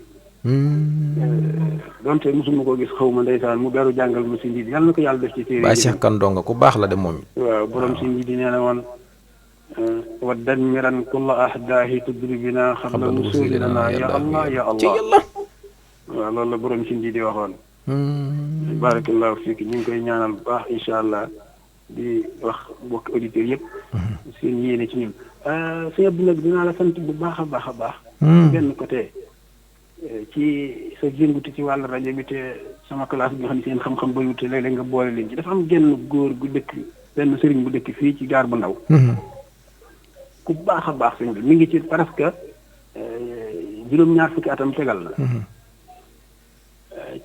donte mosuma ko gis xaw ma ndeysaan mu beru jàngal ma si ndiit yàlla na ko yàlla def ci téere. Baye Cheikh kan donga ku baax la de moom. waaw borom si ndiit yi nee na woon. wa dammiran kulla ahdaahi tudribina xam na musulina ya allah ya allah. waaw loolu la borom si ndiit yi waxoon. barakallahu fiik ñu ngi koy ñaanal bu baax incha allah di wax mbokki auditeurs yëpp. seen yéene ci ñun. sëñ Abdou nag dinaa la sant bu baax a baax a baax. benn côté ci sa yëngutu ci wàllu rajo bi te sama classe bi nga xam ne seen xam-xam ba wute léeg-léeg nga boole leen ci dafa am genn góor gu dëkk benn sëriñ bu dëkk fii ci gaar bu ndaw. ku baax a baax sëñ bi mi ngi ci presque juróom-ñaar fukki atam tegal la.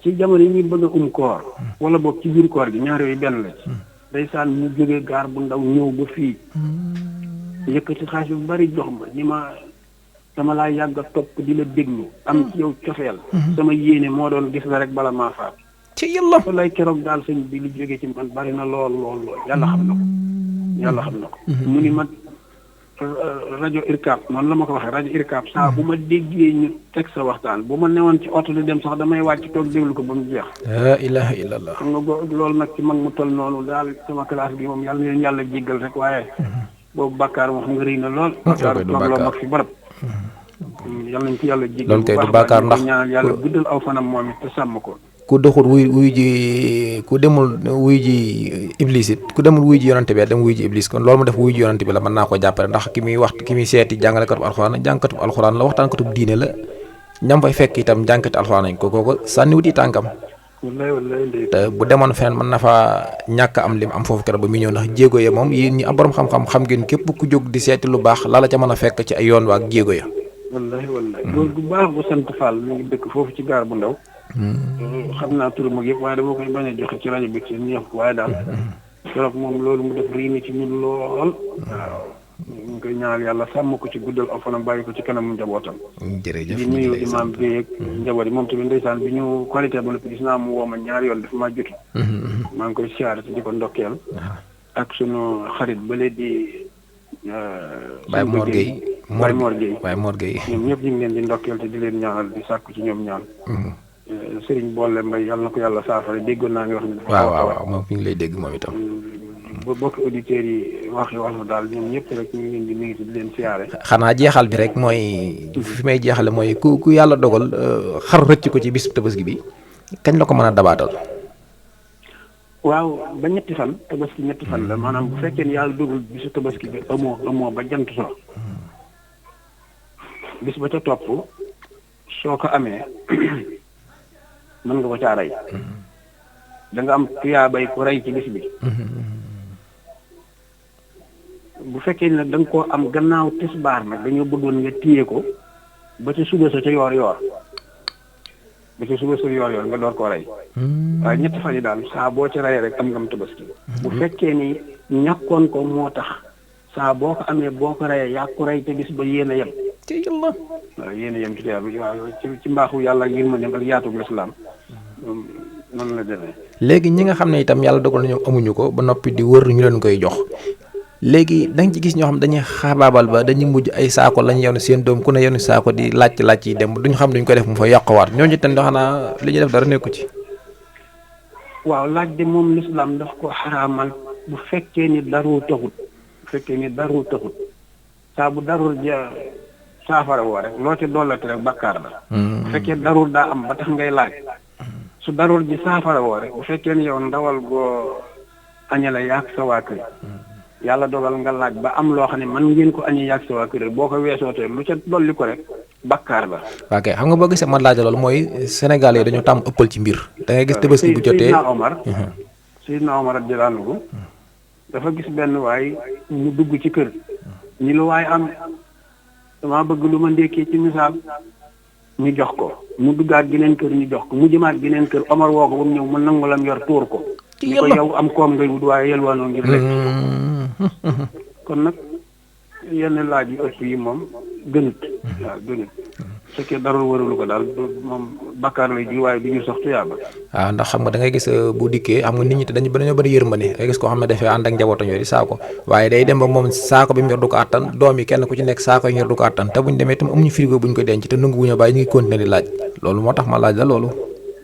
ci jamono yi ñuy bëgg a koor wala boog ci biir koor gi ñaar yooyu benn la ci ndeysaan mu jógee gaar bu ndaw ñëw ba fii yëkkati xaalis bu bari jox ma ni ma dama laa yàgg a topp di la déglu am ci yow cofeel sama yéene moo doon gis la rek bala maa faat ci yàlla lay keroog daal sëñ bi lu jógee ci man bari na lool yàlla xam na ko mu ni ma rajo IRCAP noonu la ma ko waxee rajo IRCAP saa bu ma déggee ñu teg sa waxtaan bu ma newoon ci oto di dem sax damay wàcc toog déglu ko ba mu jeex. la ilaha illallah. xam nga loolu nag ci mag mu toll noonu daal sama classe bi moom yàlla na leen yàlla jéggal rek waaye. boobu bàkkaar moo xam nga rëy na lool. bàkkaar toog loo mag fi barab. yàlla nañ ko yàlla jéggal. loolu kay du bàkkaar ndax ñaanal yàlla guddal aw fanam moom it te sàmm ko. ku doxul wuy ji ku demul wuy ji iblis it ku demul wuy ji yonante bi dem wuy ji iblis kon loolu mu def wuy ji yonante bi la mën naa ko jàppale ndax ki muy seeti jàngalekatub alxuraan la waxtaankatub diine la ñam fay fekk itam jànkati alxuraan nañ ko kooku sànniwut yi tànkam te bu demoon feneen mën na fa ñàkk am lim am foofu keroog ba muy ñëw ndax jéego ya moom yéen ñi am borom xam-xam xam ngeen képp ku jóg di seeti lu baax la ca mën a fekk ci ay yoon waa ak jéego ya wallahi loolu bu baax bu sant Fall mi ngi dëkk foofu ci gaar bu ndaw xam naa turam ak yëpp waaye dama koy bañ a joxe ci rajo bi ci neex waaye daal keroog moom loolu mu def rii ci ñun lool waaw ñu ngi koy ñaanal yàlla sàmm ko ci guddal aw fanam bàyyi ko ci kanam njabootam jërëjëf di nuyu imaam bi ak njaboot yi moom tamit ndeysaan bi ñu qualité ba noppi gis naa mu woo ma ñaari yoon daf maa jotu maa ngi koy siyaare te di ko ndokkeel ak sunu xarit bële di Baye Mor Gueye Baye Mor Gueye ñoom ñëpp ñu ngi leen di ndokkeel te di leen ñaanal di sàkku ci ñoom ñaan Sëriñ Boole Mbay yàlla na ko yàlla saafara déggoon naa nga wax ne waaw moom fi ngi lay dégg moom itam bokk auditeurs yi wax daal ñoom ñëpp rek ñu ngi leen di nuyu di leen siyaare xanaa jeexal bi rek mooy fi may jeexale mooy ku yàlla dogal xar rëcc ko ci bis Tabaski bi kañ la ko mën a dabaatal waaw ba ñetti fan Tabaski ñetti fan la maanaam bu fekkee ne yàlla dogal bisu Tabaski bi amoo ba jant so bis ba ca topp soo ko amee mën nga ko caa rey da nga am tuyaabay ku rey ci bis bi bu fekkee ne da nga koo am gannaaw tisbaar nag dañoo bëggoon nga téye ko ba ci suba sa ca yoor nga door koo rey waaye ñetti fan yi daal saa boo ci reyee rek am ngam Tabaski bu fekkee ni ñàkkoon ko moo tax saa boo ko amee boo ko reyee yaa ko rey te bis ba yéen a yem ci yàlla waaw yéen a yem ci tuyaaba waaw ci mbaaxu yàlla ngir ma dem ak yaatug lislaam noonu la demee. léegi ñi nga xam ne itam yàlla dogal na ñoom amuñu ko ba noppi di wër ñu leen koy jox léegi da nga ci gis ñoo xam dañuy xaabaabal ba dañuy mujj ay saako lañ yow seen doom ku ne yow saako di laaj yi dem duñ xam duñ ko def mu fa yàquwaat ñooñu itam xanaa li ñuy def dara nekku ci. waaw laaj de moom lislaam daf ko xaraamal bu fekkee ni daru taxut saa bu darur ja saafara woo rek loo ci dollati rek bakkaar la. bu fekkee darur daa am ba tax ngay laaj su darur ji saafara woo rek bu fekkee ni yow ndawal goo añale yaag sa waa kër yàlla dogal nga laaj ba am loo xam ne man ngeen ko añee yaag sa waa kër boo ko weesootee lu ca dolli ko rek bakkaar la. ok xam nga boo gisee man laaj loolu mooy Sénégal yi dañoo tàmm ëppal ci mbir da ngay gis tabaski bu jotee Seydina Omar radiyallaahu anhu dafa gis benn waay mu dugg ci kër ñi lu waay am dama bëgg lu ma ndékkee ci misaal ñu jox ko mu duggaat geneen kër ñu jox ko mu jëmaat geneen kër Omar woo ko ba mu ñëw mu nangu lam yor tuur ko ñu ko yow am koom ngay wut waaye yelwaanoo ngir lekk kon nag yenn laaj yu ëpp yi moom gënut waaw gënut su fekkee darul warulu ko daal moom bakkaar lay ji waaye du ñu sox tuyaaba. waaw ndax xam nga da ngay gis bu dikkee xam nga nit ñi te dañoo bëri yërmande ngay gis koo xam ne dafay ànd ak njabootam yooyu saako waaye day dem ba moom saako bi mu yor du ko attan doom yi kenn ku ci nekk saako yi yor du ko attan te buñ demee itam amuñu frigo buñ ko denc te nangu wuñu bàyyi ñu ngi continuer di laaj loolu moo tax ma laaj la loolu.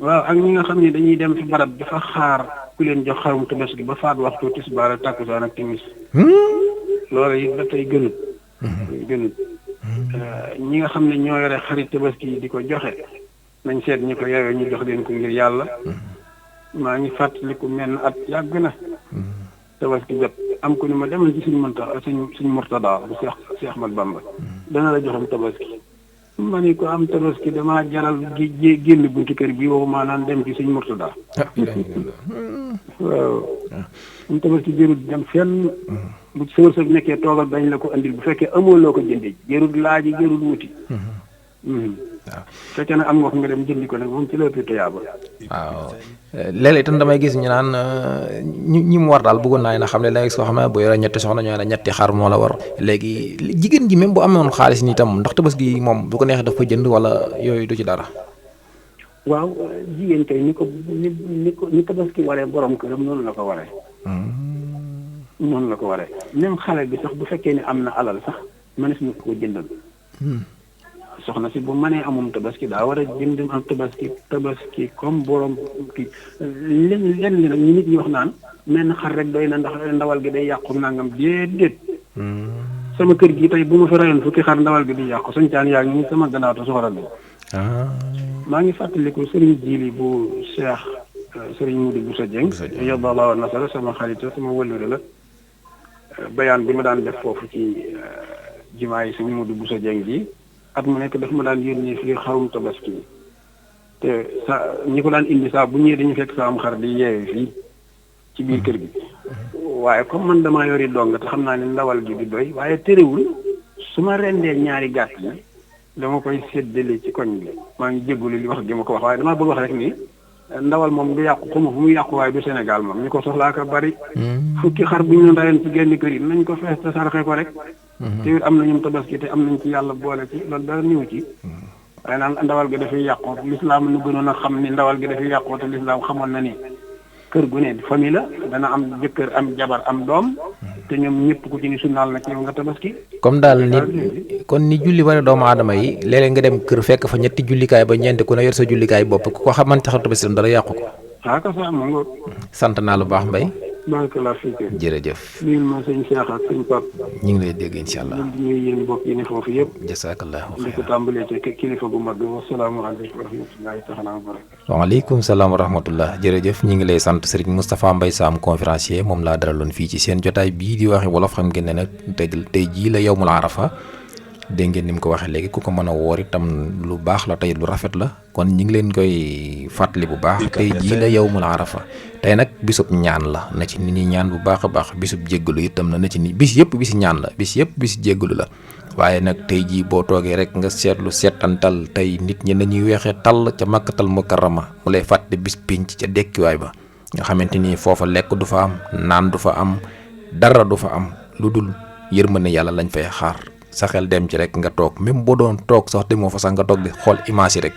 waaw ak ñi nga xam ne dañuy dem fi barab dafa xaar ku leen jox xarum tabaski ba faat waxtu tisbaar ak takkusaan ak timis loolu it ba tey gënut gënut ñi nga xam ne ñoo yore xarit tabaski yi di ko joxe nañ seet ñi ko yewee ñu jox leen ko ngir yàlla maa ngi fàttaliku mel at yàgg na tabaski jot am ko ni ma demal ci suñ Murtada bu Cheikh Ahmad Bamba dana la joxam tabaski ma ni ko am tabaski damaa jaral génn buntu kër bi waxu maanaam dem ci suñ Murtada waaw am tabaski jërul dem fenn bu sa wërsëg nekkee toogal dañ la ko andil bu fekkee amoo loo ko jëndee jërul laaji jërul wuti waaw fekkee nag am nga ko nga dem jëndi ko nag moom ci la ëpp tuyaaba. waaw léeg-léeg itam damay gis ñu naan ñi mu war daal bëggoon naa ne xam ne da ngay soo xam ne bu yore ñetti soxna ñoo ne ñetti xar moo la war léegi jigéen ji même bu amoon xaalis ni itam ndax tabaski moom bu ko neexee daf ko jënd wala yooyu du ci dara. waaw jigéen kay ni tabaski waree borom këram noonu la ko waree. noonu la ko waree même xale bi sax bu fekkee ne am na alal sax mënees na ko jëndal. soxna si bu mënee amum tabaski daa war a jënd am tabaski comme borom kii lenn li nag ñu nit ñi wax naan menn xar rek doy na ndax ndawal gi day yàqu nangam déedéet. sama kër gi tey bu ma fi rayoon fukki xar ndawal gi di yàqu suñ caan yaa ngi sama gannaaw te soxla bi. maa ngi fàttaliku Serigne Jili bu Cheikh Serigne Moudou Boussa Dieng. yadallahu nasara sama xarit sama wëllëre la bayaan bi ma daan def foofu ci jumaa yi Serigne Moudou Boussa Dieng ji. at mu nekk daf ma daan yónnee fii xarum tabaski te ñi ko daan indi saa bu ñëwee dañu fekk saa am xar di yeewe fii ci biir kër gi waaye comme man damaa yori dong te xam naa ne ndawal gi di doy waaye terewul su ma rendee ñaari gàtt yi dama koy séddale ci koñ bi maa ngi jégalu li wax gi ma ko wax waaye damaa bëgg wax rek ni ndawal moom du yàqu xuma fu muy yàqu waaye du Sénégal moom ñu ko soxlaa ko bari fukki xar bu ñu rayoon ci genn kër yi nañ ko fees te sarxe ko rek te am na ñum tabaski te am nañ ci yàlla boole ci loolu dara ñëw ci waaye naan ndawal gi dafay yàqoo lislaam nu gënoon a xam ni ndawal gi dafay yàqoo te lislaam xamoon na ni kër gu ne famille la dana am jëkkër am jabar am doom te ñoom ñëpp ku ci ni sunnaal na ci yow nga tabaski comme daal ni kon ni julli wala doomu aadama yi léeg-léeg nga dem kër fekk fa ñetti jullikaay ba ñeenti ku ne yor sa jullikaay bopp ku ko xamante xam tabaski dara yàqu ko ka sa ma nga sant naa lu baax Mbaye barakallah fiik jërëjëf lii ma sëñ Cheikh ak sëñ Pape ñu ngi lay dégg incha allah di ñuy yéen bokk yi ne foofu yëpp jazakallahu di ko tàmbalee ci kilifa gu mag wasalaamaaleykum wa rahmatullahi taala wa barakatu waaleykum salaam wa rahmatullah jërëjëf ñi ngi lay sant Serigne Moustapha Mbaye Sam conférencier moom laa daraloon fii ci seen jotaay bii di waxe wolof xam ngeen ne nag tey jii la yawmul arafa dégg ngeen ni mu ko waxee léegi ku ko mën a woor itam lu baax la tey lu rafet la kon ñi ngi leen koy fàttali bu baax tey jii la yawmul arafa tey nag bisub ñaan la na ci nit ñi ñaan bu baax a baax bisub jéggalu itam na ci ni bis yëpp bisi ñaan la bis yëpp bisi jéggalu la waaye nag tey jii boo toogee rek nga seetlu seetantal tey nit ñi nañuy weexee tall ca makkatal mukarrama mu lay fàtte bis pénc ca dekkiwaay ba nga xamante ni foofa lekk du fa am naan du fa am dara du fa am lu dul yërmande yàlla lañ fay xaar sa xel dem ci rek nga toog même boo doon toog sax demoo fa sax nga toog di xool image yi rek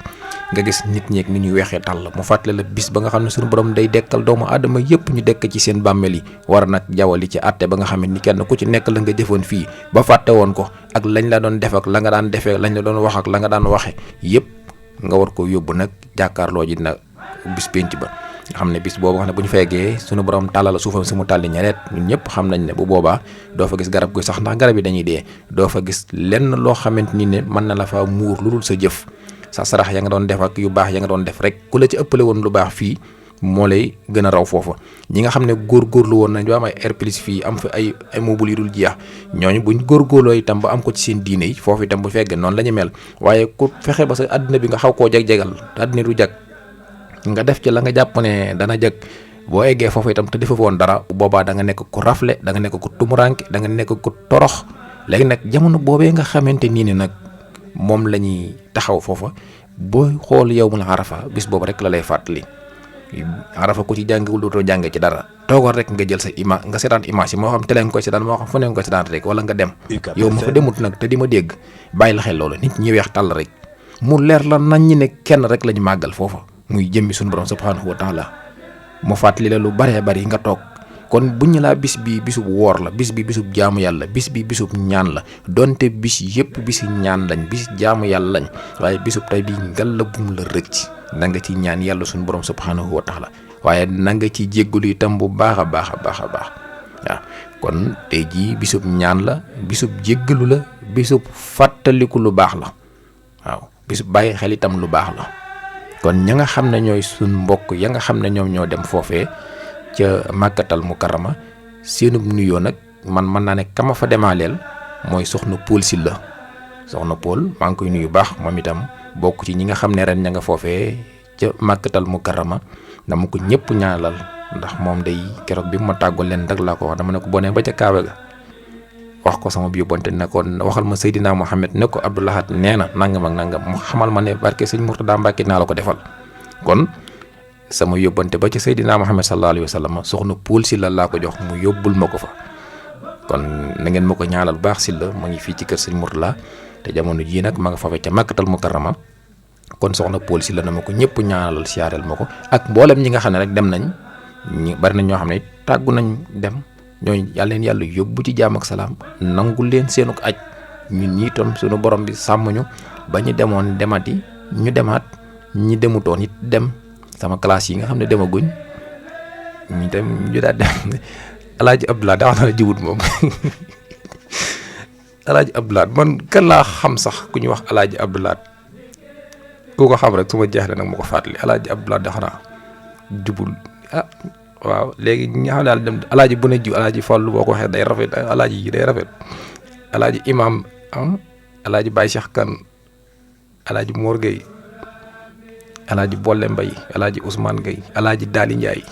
nga gis nit ñeeg ni ñuy weexee tàll mu fàttale la bis ba nga xam ne suñu borom day dekkal doomu aadama yëpp ñu dekk ci seen bàmmeel yi war nag jawali ci àtte ba nga xam ne ni kenn ku ci nekk la nga jëfoon fii ba fàtte woon ko ak lañ la doon def ak la nga daan defee lañ la doon wax ak la nga daan waxe yëpp nga war ko yóbbu nag jàkkaarloo ji nag bis pénc ba nga xam ne bis boobu nga xam ne bu ñu feegee suñu borom tàllal suufam si mu tàlli ñereet ñun ñëpp xam nañ ne bu boobaa doo fa gis garab guy sax ndax garab yi dañuy dee doo fa gis lenn loo xamante ni ne mën na la fa muur lu dul sa jëf sa sarax ya nga doon def ak yu baax ya nga doon def rek ku la ci ëppale woon lu baax fii moo lay gën a raw foofa ñi nga xam ne góorgóorlu woon nañ ba am ay air plus fii am fi ay mobile yu dul jeex ñooñu buñ góorgóorloo itam ba am ko ci seen diine yi foofu itam bu fekkee noonu la ñu mel waaye ku fexe ba sa àddina bi nga xaw koo jag-jagal te àddina du jag nga def ci la nga jàpp ne dana jag boo eggee foofu itam te defe woon dara boobaa da nga nekk ku rafle da nga nekk ku tumuranke da nga nekk ku torox léegi nag jamono boobee nga xamante nii ne nag moom la ñuy taxaw foofa booy xool yawmul arafa bis boobu rek la lay fàttali arafa ku ci jàngewul dootoo jànge ci dara toogal rek nga jël sa nga seetaan image yi moo xam télé nga koy seetaan moo xam fu ne nga koy seetaan rek wala nga dem yow ma fa demut nag te di ma dégg bàyyi la xel loolu nit ñi weex tàll rek mu leer la nañ ñi ne kenn rek la ñu màggal foofa muy jëmmi suñu borom subhanahu wa taala mu fàttali la lu baree bari nga toog kon buñ ñu laa bis bi bisub woor la bis bi bisub jaamu yàlla bis bi bisub ñaan la donte bis yëpp bisi ñaan lañ bis jaamu yàlla lañ waaye bisub tey bi ngal la bum la rëcc na nga ci ñaan yàlla suñu borom subhanahu wa taala waaye na nga ci jéggalu itam bu baax a baax waaw kon tey jii bisub ñaan la bisub jéggalu la bisub fàttaliku lu baax la waaw bisub bàyyi xel itam lu baax la kon ña nga xam ne ñooy suñ mbokk ya nga xam ne ñoom ñoo dem foofee ca màkkatal mukarrama seenub nuyoo nag man mën naa ne kama fa demaaleel mooy soxna Paul Sylla soxna Paul maa ngi koy nuyu baax moom itam bokk ci ñi nga xam ne ren ña nga foofee ca màkkatal mukarrama dama ko ñëpp ñaanal ndax moom day keroog bi ma tàggoo leen rek laa ko wax dama ne ko bonee ba ca Kaaba ga wax ko sama yóbbante ne ko waxal ma Seydina Mohamed ne ko Abdou Lahad nee na nangam ak nangam mu xamal ma ne barke sëñ Mourtada Mbacke naa la ko defal kon sama yóbbante ba ci Seydina Mohamed sallallahu alayhi wa sallam soxna Paul Sylla laa ko jox mu yóbbul ma ko fa kon na ngeen ma ko ñaanal baax Sylla mu ngi fii ci kër sëñ Mourtada te jamono jii nag ma nga fa ca Makkatal Mukarrama kon soxna Paul Sylla na ma ko ñëpp ñaanalal siyaareel ma ko ak mboolem ñi nga xam ne rek dem nañ ñi bari nañ ñoo xam ne tàggu nañ dem ñooñu yàlla leen yàlla yóbbu ci jaam ak salaam nangu leen seenuk aj ñun ñi itam sunu borom bi sàmm ñu ba ñu demoon demati ñu demaat ñi demutoon it dem sama classe yi nga xam ne demaguñ ñu dem ñu daal dem Alaaji Abdoulaye daa wax na la jiwut moom Alaaji Abdoulaye man kan laa xam sax ku ñuy wax Alaaji Abdoulaye ku ko xam rek su ma jeexlee nag ma ko fàttali Alaaji Abdoulaye dafa naa jubul waaw léegi ñi nga xam ne daal dem alaaji bu ne jiw alaaji Fallu boo ko waxee day rafet alaaji yi day rafet alaaji imam alaaji Baye Cheikh Kane alaaji Mor Gueye alaaji Bolle Mbaye alaaji Ousmane Gueye alaaji Daali Ndiaye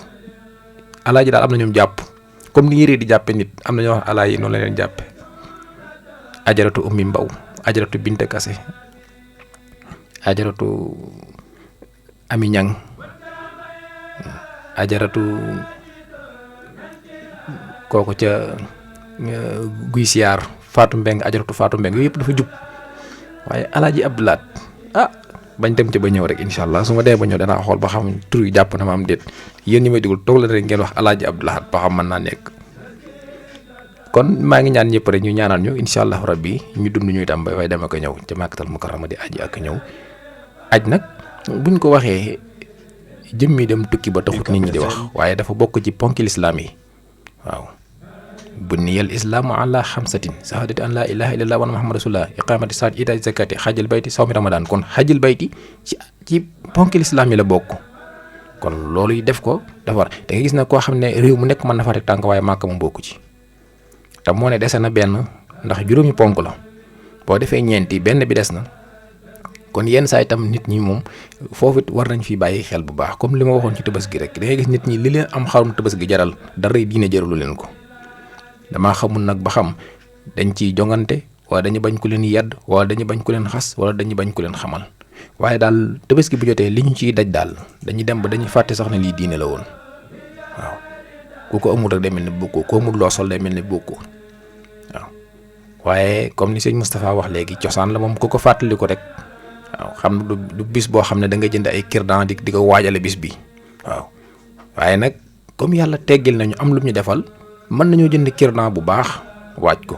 alaaji daal am na ñoom jàpp comme ni ñuy di jàppe nit am na ñoo wax alaaji noonu la leen jàppe ajaratu Ummi Mbaw ajaratu Binte Kase ajaratu Ami Ñang ajaratu kooku ca guy siyaar Fatou Mbeng ajaratu Fatou Mbeng yooyu yëpp dafa jub waaye alaaji Abdoulaat bañ dem ca ba ñëw rek incha allah su ma dee ba ñëw danaa xool ba xam tur yi jàpp na ma am déet yéen ñi may dugul toog la rek ngeen wax alaaji Abdoulaat ba xam mën naa nekk kon maa ngi ñaan ñëpp rek ñu ñaanal ñu incha allah rabbi ñu dund ñu itam ba fay dem ak ñëw ca Makkatal Mukarrama di aji ak ñëw aj nag buñ ko waxee jëmmi dem tukki ba taxut nit ñi di wax waaye dafa bokk ci ponki lislaam yi waaw buniyal islaamu ala xamsatin shahadati an la ilaha illallah wa anna muhammad rasulullah iqamati salat itaati zakati xajil bayti sawmi ramadan kon xajil bayti ci ponki lislaam yi la bokk kon loolu yi def ko dafa war da nga gis na koo xam ne réew mu nekk mën na fa teg tànk waaye Màkka mu bokku ci te moo ne dese na benn ndax juróomi ponk la boo defee ñeenti benn bi des na kon yenn saa itam nit ñi moom foofu it war nañ fi bàyyi xel bu baax comme li ma waxoon ci Tabaski rek da ngay gis nit ñi li leen am xarum Tabaski jaral dara diine jaralu leen ko damaa xamul nag ba xam dañ ciy jongante wala dañu bañ ku leen yedd wala dañu bañ ku leen xas wala dañu bañ ku leen xamal waaye daal Tabaski bu jotee li ñu ciy daj daal dañuy dem ba dañuy fàtte sax ne lii diine la woon waaw ku ko amul rek day mel ni bokkoo ku amul loo sol day mel ni bokkoo waaw waaye comme ni sëñ Moustapha wax léegi cosaan la moom ku ko fàttali ko rek. waaw xam du bis boo xam ne da nga jënd ay kirdan di ko waajale bis bi waaw waaye nag comme yàlla teggil nañu am lu ñu defal mën nañoo jënd kirdan bu baax waaj ko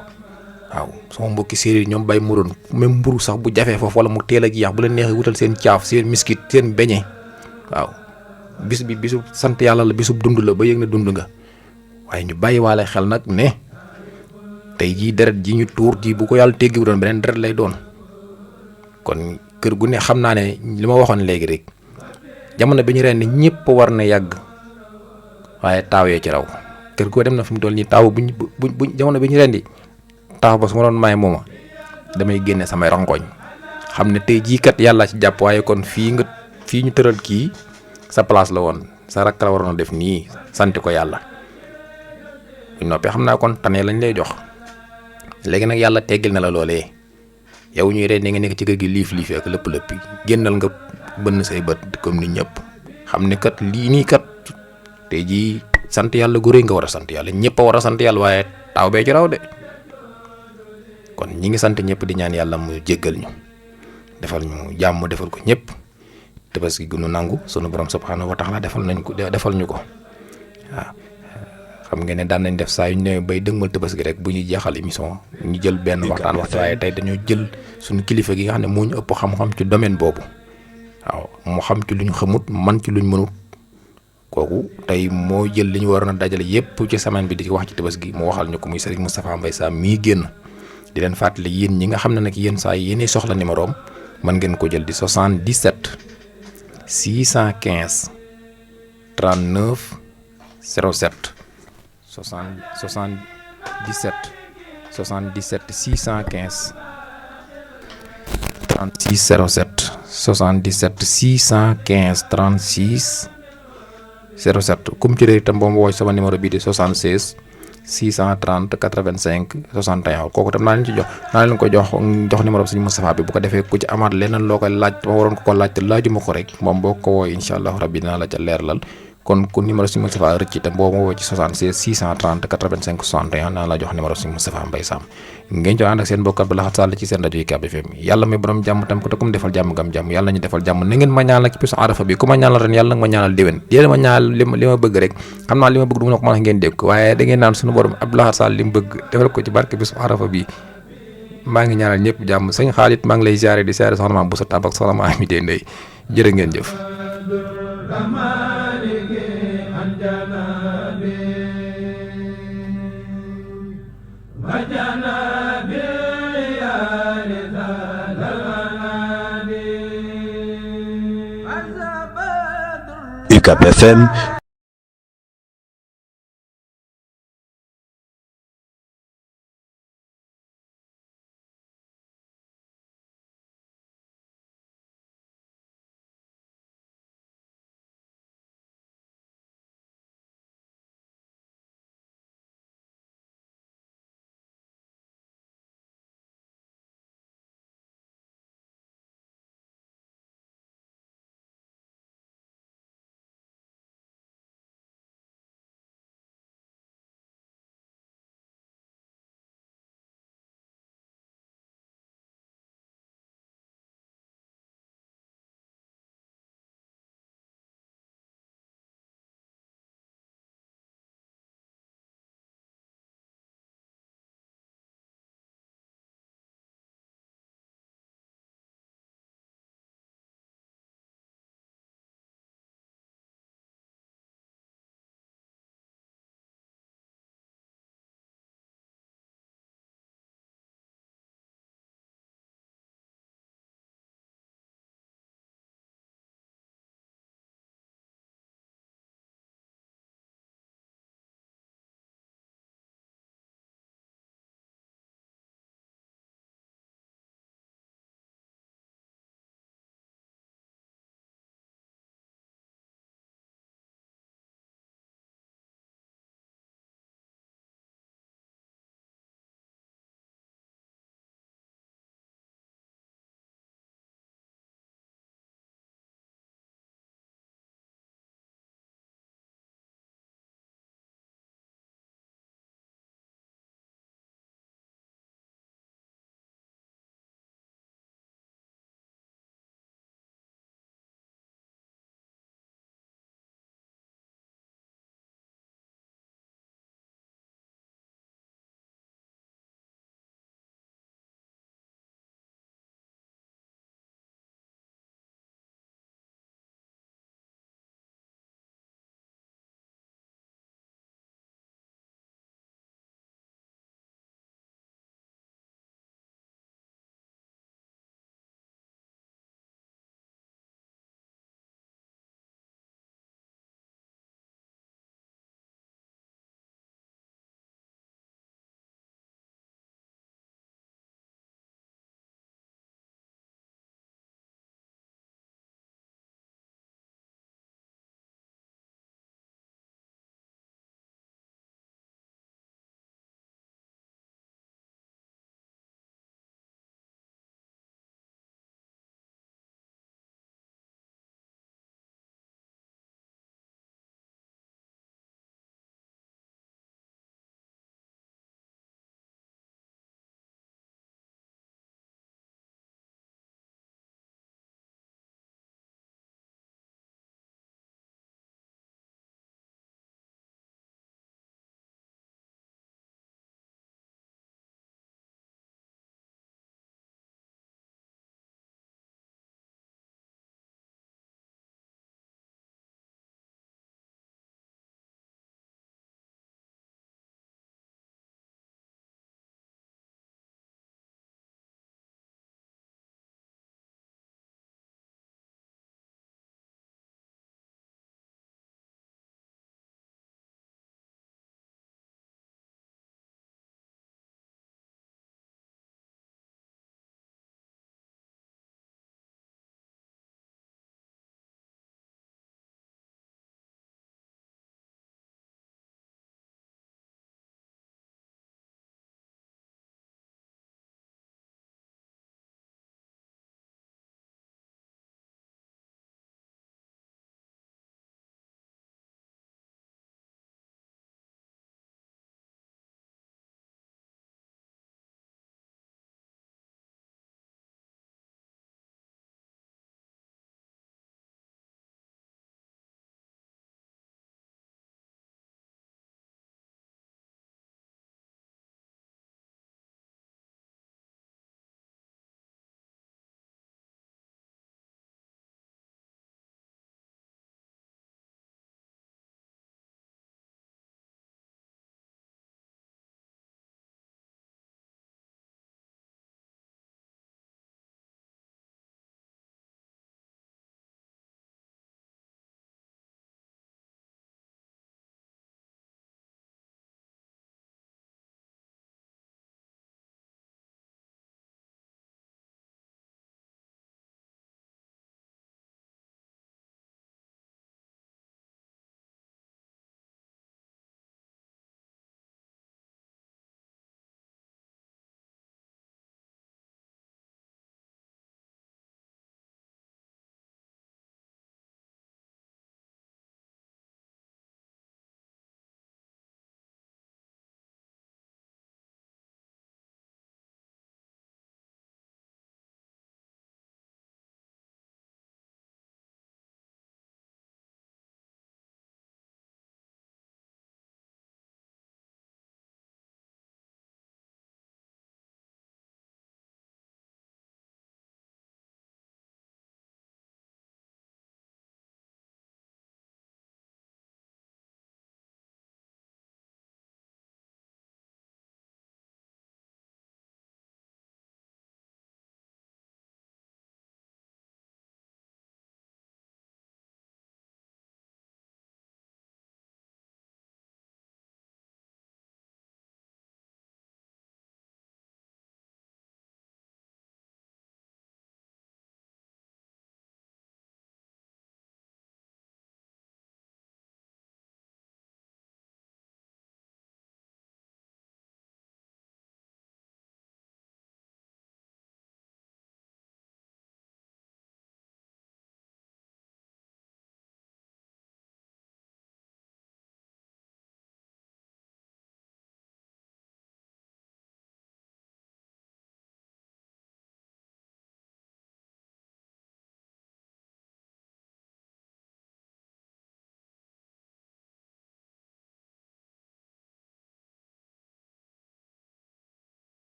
waaw sama mbokki séeréer ñoom bay muroon même mburu sax bu jafee foofu wala mu teel a jeex bu leen neexee wutal seen caaf seen miskit seen beñe waaw bis bi bisu sant yàlla la, bisub dund la ba yëg na dund nga. waaye ñu bàyyi waale xel nag ne tey jii deret ji ñu tuur ji bu ko yàlla teggiwu doon beneen deret lay doon. kon kër gu ne xam naa ne li ma waxoon léegi rek jamono bi ñu ren ñëpp war na yàgg waaye taaw yee ci raw. kër goo dem na fi mu toll nii taaw buñ jamono bi ñu ren di taaw ba su ma doon may mooma damay génne samay rongoñ xam ne tey jii kat yàlla ci jàpp. waaye kon fii ñu tëral kii sa place la woon, sa rakk la waroon a def nii sant ko yàlla. buñ noppee xam naa kon tane lañ lay jox léegi nag yàlla teggil na la loolee yow ñuy reen nga nekk ci kër gi liif ak lépp génnal nga bënn say bët comme nit ñëpp xam ne kat lii nii kat tey jii sant yàlla gu rëy nga war a sant yàlla. ñëpp a war a sant yàlla waaye taaw bee ci raw de. kon ñi ngi sant ñëpp di ñaan yàlla mu jéggal ñu, defal ñu jàmm, defal ko ñëpp. tabaski gu nu nangu sunu borom subhanahu wa taala defal ñu ko waaw. xam ngeen ne daan nañ def saa yu ñu ne bay dëgmal tabaski rek bu ñuy jeexal émission ñu jël benn waxtaan waaye tey dañoo jël suñu kilifa gi nga xam ne moo ñu ëpp xam-xam ci domaine boobu. waaw mu xam ci lu ñu xamut, man ci luñ mënut. kooku tey moo jël li ñu waroon a dajale yépp ci semaine bi di wax ci tabaski mu waxal ñu ko muy Serigne Moustapha Mbaye Sam mii génn. di leen fàttali yéen ñi nga xam ne nag yéen saa yéenay soxla numéro am mën ngeen ko jël di 77 615 39 07 77 615 36 07 77 615 36 07 kum ci réer itam boo ma woo sama numéro bii di 76 630 85 61 kooku tam naa leen ko jox numéro Serigne Moustapha bi bu ko defee ku ci amaat leneen loo koy laaj ma waroon ko laaj te laajuma ko rek moom boo ko woo incha allah rabbi dinaa la ca leerlal. kon ku numéro Serigne Moustapha rëcc itam boo ma woo ci 76 630 85 61 naa la jox numéro Serigne Moustapha Mbaye Sam ngeen jox ànd ak seen mbokk Abdou Lahad Sall ci seen rajo UCAB FM. yàlla may borom jàmm tam ko te ku mu defal jàmm gam jàmm yàlla nañu defal jàmm na ngeen ma ñaanal ci bisu Arafa bi ku ma ñaanal ren yàlla nga ma ñaanal déwén yéen ma ñaanal li ma bëgg rek xam naa li ma bëgg du ma ko mën a ngeen dégg ko waaye da ngeen naan suñu borom Abdou Lahad Sall li mu bëgg defal ko ci barke bisu Arafa bi. maa ngi ñaanal ñëpp jàmm sëñ Xaalit maa ngi lay ziare di ziare soxna Maam Boussa Tab ak soxna Maam Amité Ndeye jërë ngeen jëf. UCAB FM